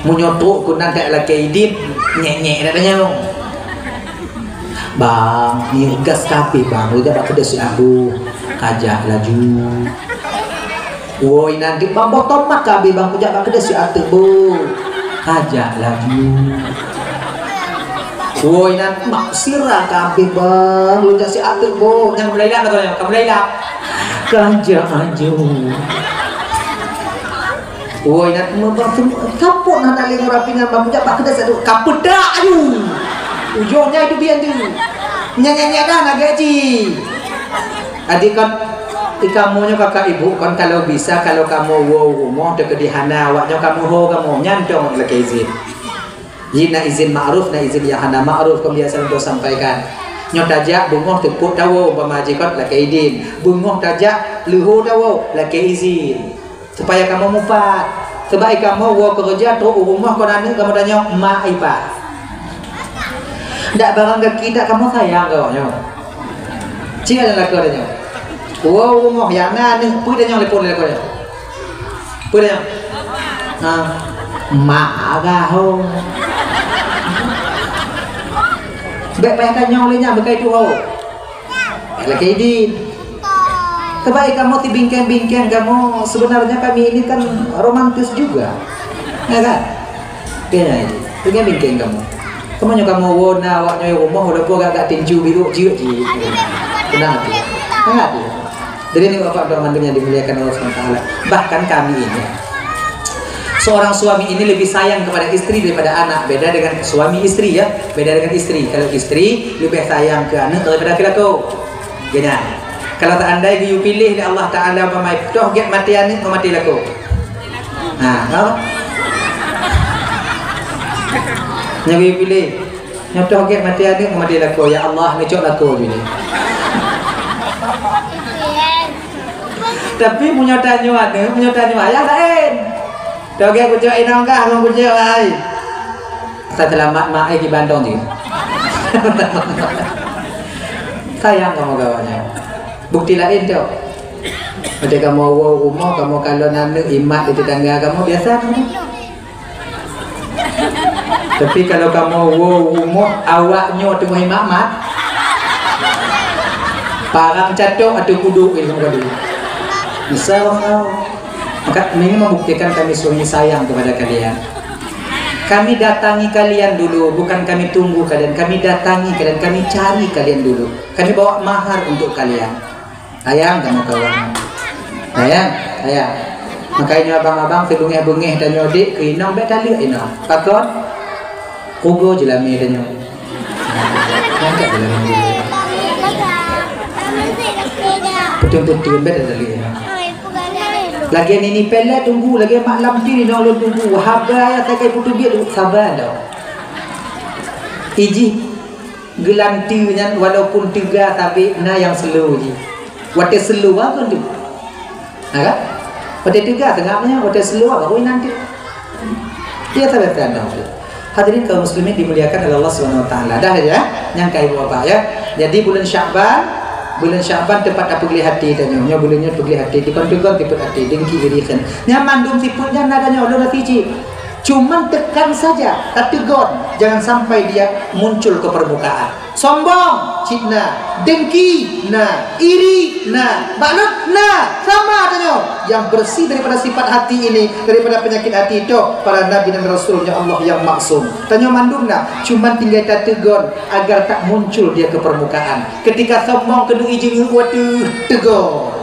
Meunyoe trok keunan ka lakée idin, nyek-nyek dak tanyoe. Bang, ni gas kabeh bang, lôn jak bak keudè siat boh. Kajak laju. Woi, nanti bang boh tomat kabeh bang, kujak bak keudè siat teuk boh. Kajak laju. Woi, nanti mak sira kabeh bang, lôn jak siat teuk boh. Nyang mulai lap atau nyang mulai lap? Kajak laju. Woi, nak meubang sem-, kapot hana lé ngon rapi nyan bang, jak bak keudè satu. Kapeudak aju. Ujong nyai tu bian tu. Nyan, nyan, nyan dah na gaji. Adi kon, di kamoe nyoe kakak ibu kon kalau bisa, kalau kamoe woe rumoh teukeudi hana, awak nyoe kamoe ho kamoe, nyan dong lakée izin. Jih na izin ma'ruf, na izin nyang hana ma'ruf, kon biasa lôn sampaikan. Nyoe tajak beungoh teupot tawoe, umpama jih kon lakée idin. Beungoh tajak leuho tawoe, lakée izin. Supaya kamoe mupat. Sabab i kamoe woe keureuja trok u rumoh kon aneuk kamoe tanyong mak ipa. Dak barang gaki dak kamoe sayang keu awaknyoe. Cit dak lakoe tanyong. Woe u rumoh nyang na aneuk peue tanyong telepon lakoe nyoe. Peue tanyong? Ha. Mak agah ho. Bèk payah tanyong lé nyan beukai tu ho. Lakée idin. Tebai kamoe sibingkeng-bingkeng kamoe, sebenarnya kami ini kan romantis juga. Ya kan? Kayaknya ini. Bingkeng-bingkeng kamoe. Kamoe nyoe kamoe woe na awak nyoe rumoh walaupun agak-agak tinju biru ciut ji. Tenang hati. Tenang hati. Jadi ini Bapak Abdul Rahman yang dimuliakan Allah Subhanahu wa taala. Bahkan kami ini Seorang suami ini lebih sayang kepada istri daripada anak. Beda dengan suami istri ya. Beda dengan istri. Kalau istri lebih sayang ke anak daripada ke lakoe. Gini. Kalau seandai geuyue piléh lé Allah Taala umpama toh gét maté aneuk, maté lakoe. Ha, apa? Nyang geuyue piléh. Nyoe toh gét maté aneuk, maté lakoe. Ya Allah, ngecok lakoe jih. Tapi meunyoe tanyoe aneuk, meunyoe tanyoe ayah laén. Togét kucok inong kah ngon kucok ai. Sa seulamat mak ai kibantong jih. Sayang kamoe gawanya. Bukti laén tu. Macam kamoe woe rumoh, kamoe kalon aneuk imat di tetangga kamoe biasa kamoe. Tapi kalau kamoe woe rumoh awak nyoe teungoh imat-mat, parang catok atau kuduk itu kamoe. Misal kamoe Maka, ini membuktikan kami sungguh sayang kepada kalian. Kami datangi kalian dulu, bukan kami tunggu kalian. Kami datangi kalian, kami cari kalian dulu. Kami bawa mahar untuk kalian. Sayang sama kawan. Sayang, sayang. Makanya abang-abang sebeungeh-beungeh tanyoe dek ke inong bek talek inong. Pakon? Kugo jeulami tanyoe. Angkat jeulami. Putun-putun beda dari. Lagi nini pele tunggu, lagi mak lam tiri dong lôn tunggu. Haba ya sagai putun dia tu sabar dah. Iji gelanti nyan walaupun teuga tapi na yang slow ji. Watèe slow apa tu? Ha kan? Watèe teuga seungab nyan, watèe slow baru inan teuh. Biasa-biasa dah tu. Hadirin kaum muslimin dimuliakan oleh Allah Subhanahu Wa Taala. Dah ya, nyang ka ibu bapak ya. Jadi bulan Syakban, bulan Syakban teumpat tapeugleh até tanyoe. Nyoe bulan nyoe peugléh até, dikon-dikon tipet até, dengki, iri, khen. Nyan mandum sifat nyan na tanyoe, ulôn rasa cit. Cuman tekan saja, tategon, jangan sampai dia muncul ke permukaan. Sombong cit na, dengki na, iri na, bakhil na, sama tanyoe. Yang bersih daripada sifat hati ini, daripada penyakit hati itu, para nabi dan rasul-Nya Allah yang maksum. Tanyoe mandum na, cuman tinggai tategon agar tak muncul dia ke permukaan. Ketika sombong keuneuk ijeuet watèe tegon.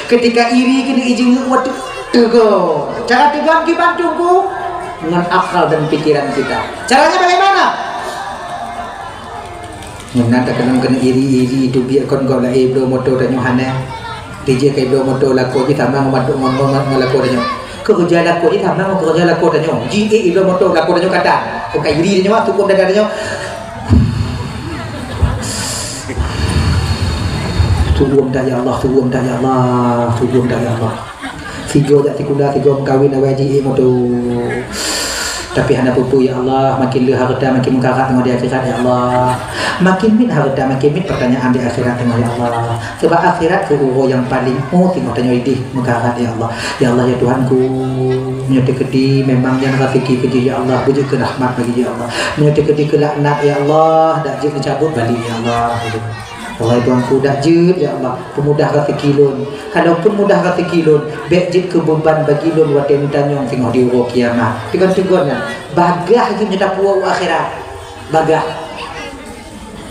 Ketika iri keuneuk ijeuet watèe tegon. Cara tegon kiban teungku ngon akal dan pikiran kita. Caranya bagaimana? Meunan takalon keuneuk iri-iri teubiet kon gob laén bloe moto tanyoe hana. Tijih kai bloe moto lakoe jih sama ngon bantuk ngon, ngon, ngon lakoe tanyoe. Keureuja lakoe jih sama ngon keureuja lakoe tanyoe. Jih ék bloe moto lakoe tanyoe katan. Kon ka iri tanyoe, tukum dada tanyoe. Tukum dah ya Allah, tukum dah ya Allah, tukum dah ya Allah. Sigoe jak sikula, sigoe meukawen awai jih ék moto. Tapi hana peue-peue ya Allah, makin le hareuta makin meukarat teungoh di akhirat ya Allah. Makin miet hareuta makin miet pertanyaan di akhirat teungoh ya Allah. Sebab akhirat keuh uroe nyang paleng oh teungoh tanyoe ideh meukarat ya Allah. Ya Allah ya Tuhanku, meunyoe teukeudi memang nyan raseuki keu jih ya Allah, beujeuet keu rahmat bagi jih ya Allah. Meunyoe teukeudi keu laknat ya Allah, dak jeuet neucabut balik ya Allah. Wahai Tuhanku, dak jeuet ya Allah, peumudah raseuki lôn. Kalaupun mudah raseuki lôn, bék jeuet keu beuban bagi lôn watée neutanyong singoh di uroe kiamat. Teukon-teukon nyan, bagaih jeuet nyoe tapuwoe u akhirat. Bagaih.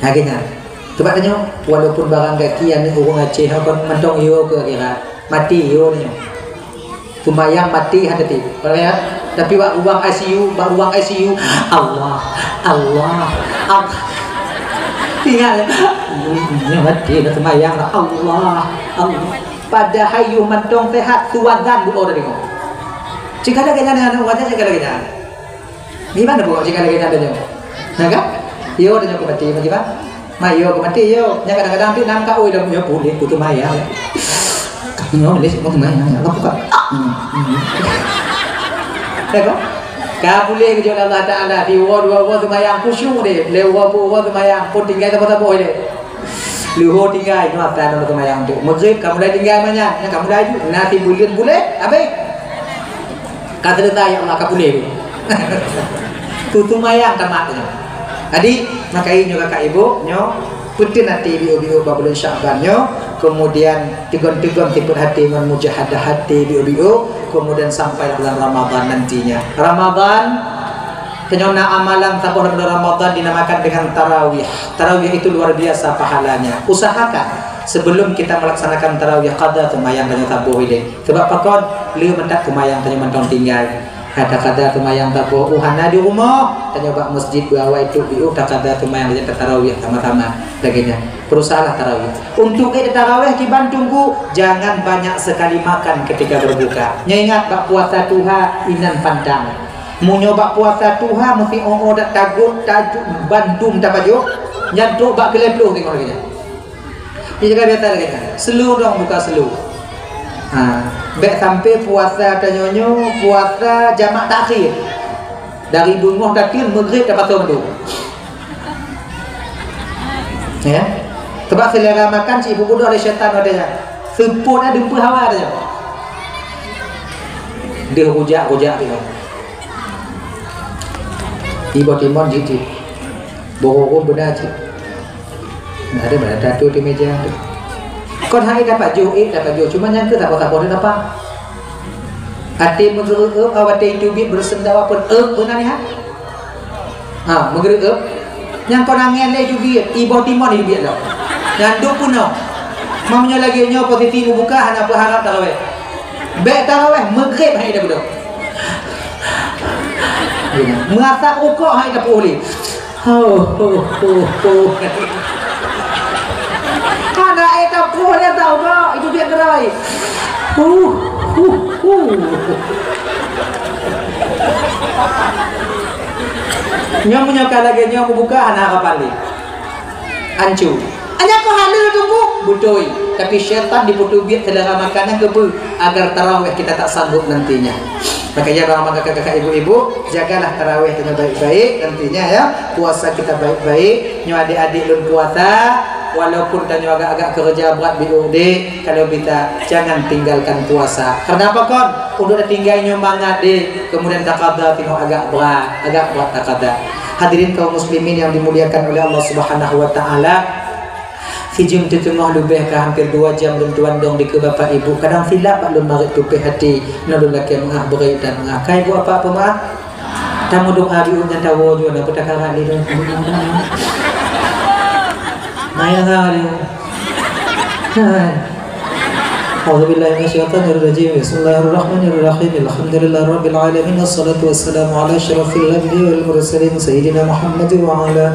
Lagée nyan. Coba tanyoe, walaupun barang gaki aneuëk ureuëng Aceh, kon mantong yo keu akhirat. Maté yo nyoe. Seumayang maté hana teuh. Tapi bak ruang I C U, bak ruang I C U, Allah, Allah, Allah. Ingat, nyoe maté dah seumayang lah. Allah, Allah. Padahai yôh mantong sehat, suazan doa dari kau. Cik ada kena dengan wajah, cik ada kena. Di mana buka cik ada kena tanya? Nah kan? Yo tanya aku mati, bagaimana? Mayo keu maté yo. Nyan kadang-kadang tu nam ka oi dah punya puléh tu maya. Nyoe lé semua tu maya. Apa buka? Hmm, hmm. Ya kan? Ka puléh keu Allah Taala di uroe dua uroe seumayang khusyuk deh. Lé uroe bu uroe seumayang pun tinggai saboh-saboh deh. Leuho tinggai nyoe atan dalam seumayang tu. Maghrib ka mulai tinggai manyang. Nyan ka mulai ju. Nasi buleuen puléh habéh. Ka selesai ya Allah ka puléh tu. Tu seumayang tamat tu. Jadi, maka nyoe kakak ibu, nyoe peuteun até biôh-biôh bak buleuen Syakban nyoe, kemudian teugon-teugon tipet até ngon mujahadah até biôh-biôh, kemudian sampai bulan Ramadan nantinya. Ramadan, tanyoe na amalan saboh lam bulan Ramadan dinamakan dengan tarawih. Tarawih itu luar biasa pahalanya. Usahakan sebelum kita melaksanakan tarawih qada seumayang tanyoe saboh ilée. Sebab pakon? Le meutat seumayang tanyoe mantong tinggai. Kadang-kadang seumayang saboh, uh, hana di rumoh, tanyoe bak masjid beuawai tu, uh, kadang-kadang seumayang lagée tarawih sama-sama. Lagée nyan. Peurusahalah tarawih. Untuk ék tarawih kiban teungku, jangan banyak sekali makan ketika berbuka. Nyoe ingat bak puasa tuha inan pantang. Meunyoe bak puasa tuha meusi oh-oh dak tagot, tajuk bandum tapajoh, nyan trok bak keulai ploh teungoh lagée nyan. Dia jaga biasa lagée nyan. Slow dong buka slow. Ha, bék sampai puasa tanyoe nyoe puasa jamak takhir. Dari beungoh tateun maghrib tapasoe mandum. Ya. Sebab selera makan cit ibu budoh lé syaitan watée nyan. Seupôt na dumpeue hawa tanyoe. Deuh rujak-rujak teuh. Iboh timon jih cit. Boh rôm beuna cit. Nah, ada mana tato di meja tu? Kon hai dapat jôh, eh, dapat jôh. Cuma nyang ke sabar-sabar dia dapat. Até meugeureup, awak teuh itu bit bersendawa pun, eh, beuna ni ha. Ha, meugeureup. Nyang kon angén lé itu bit, iboh timon itu bit lo. Nyang duk pun no. Mam nyoe lagi nyoe posisi mubuka hana berharap tarawih. Bék tarawih, maghrib hai dah beudôh. Meuasap rukok hai dah peuulih. Ho, ho, ho, ho. Hana éta poh lé tau, Kak. Itu dia gerai. Huh, huh, huh. Nyoe meunyoe ka lagée nyoe mubuka hana harapan lé. Ancu. Hanya kau hala tunggu. Beutôi, tapi syaitan dipeuteubiet selera makanan keupeue? Agar tarawih kita tak sanggup nantinya. Makanya, bang, maka kakak-kakak, ibu-ibu, jagalah tarawih dengan baik-baik nantinya, ya. Puasa kita baik-baik. Nyoe adik-adik lôn puasa, walaupun tanyoe agak-agak kerja berat, biôh deh, kalau bisa jangan tinggalkan puasa. Karena apa kon? Untuk tinggai nyoe mangat deh, kemudian takada tinoh agak berat, agak berat takada. Hadirin kaum muslimin yang dimuliakan oleh Allah Subhanahu wa Taala, sijeuem teuteungoh leubeh ka hampir dua jam lôn tuan dong dikeue bapak ibu. Kadang silap bak lôn marit tupéh até, na lôn lakée meu'ah beurai dan meu'ah. Kai buet apa peumaaf? Tamu doa di ujan tawo jua na peutakaran di dalam. Maya hari. Hai. أعوذ بالله من الشيطان الرجيم. بسم الله الرحمن الرحيم. الحمد لله رب العالمين. الصلاة والسلام على أشرف الأنبياء والمرسلين سيدنا محمد وعلى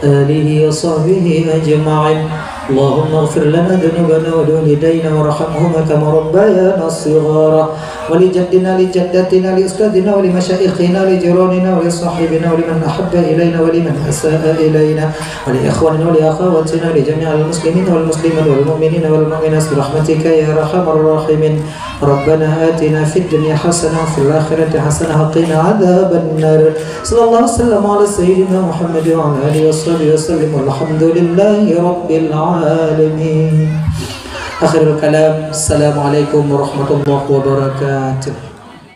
آله وصحبه أجمعين. اللهم اغفر لنا ذنوبنا ولوالدينا وارحمهما كما ربيانا صغارا. ولجدنا لجدتنا لأستاذنا ولمشايخنا لجيراننا ولصاحبنا ولمن أحب إلينا ولمن أساء إلينا ولإخواننا ولأخواتنا ولجميع المسلمين والمسلمات والمؤمنين والمؤمنات برحمتك يا أرحم الراحمين. ربنا آتنا في الدنيا حسنة وفي الآخرة حسنة وقنا عذاب النار. صلى الله وسلم على سيدنا محمد وعلى آله وصحبه وسلم والحمد لله رب العالمين. آخر الكلام، السلام عليكم ورحمة الله وبركاته.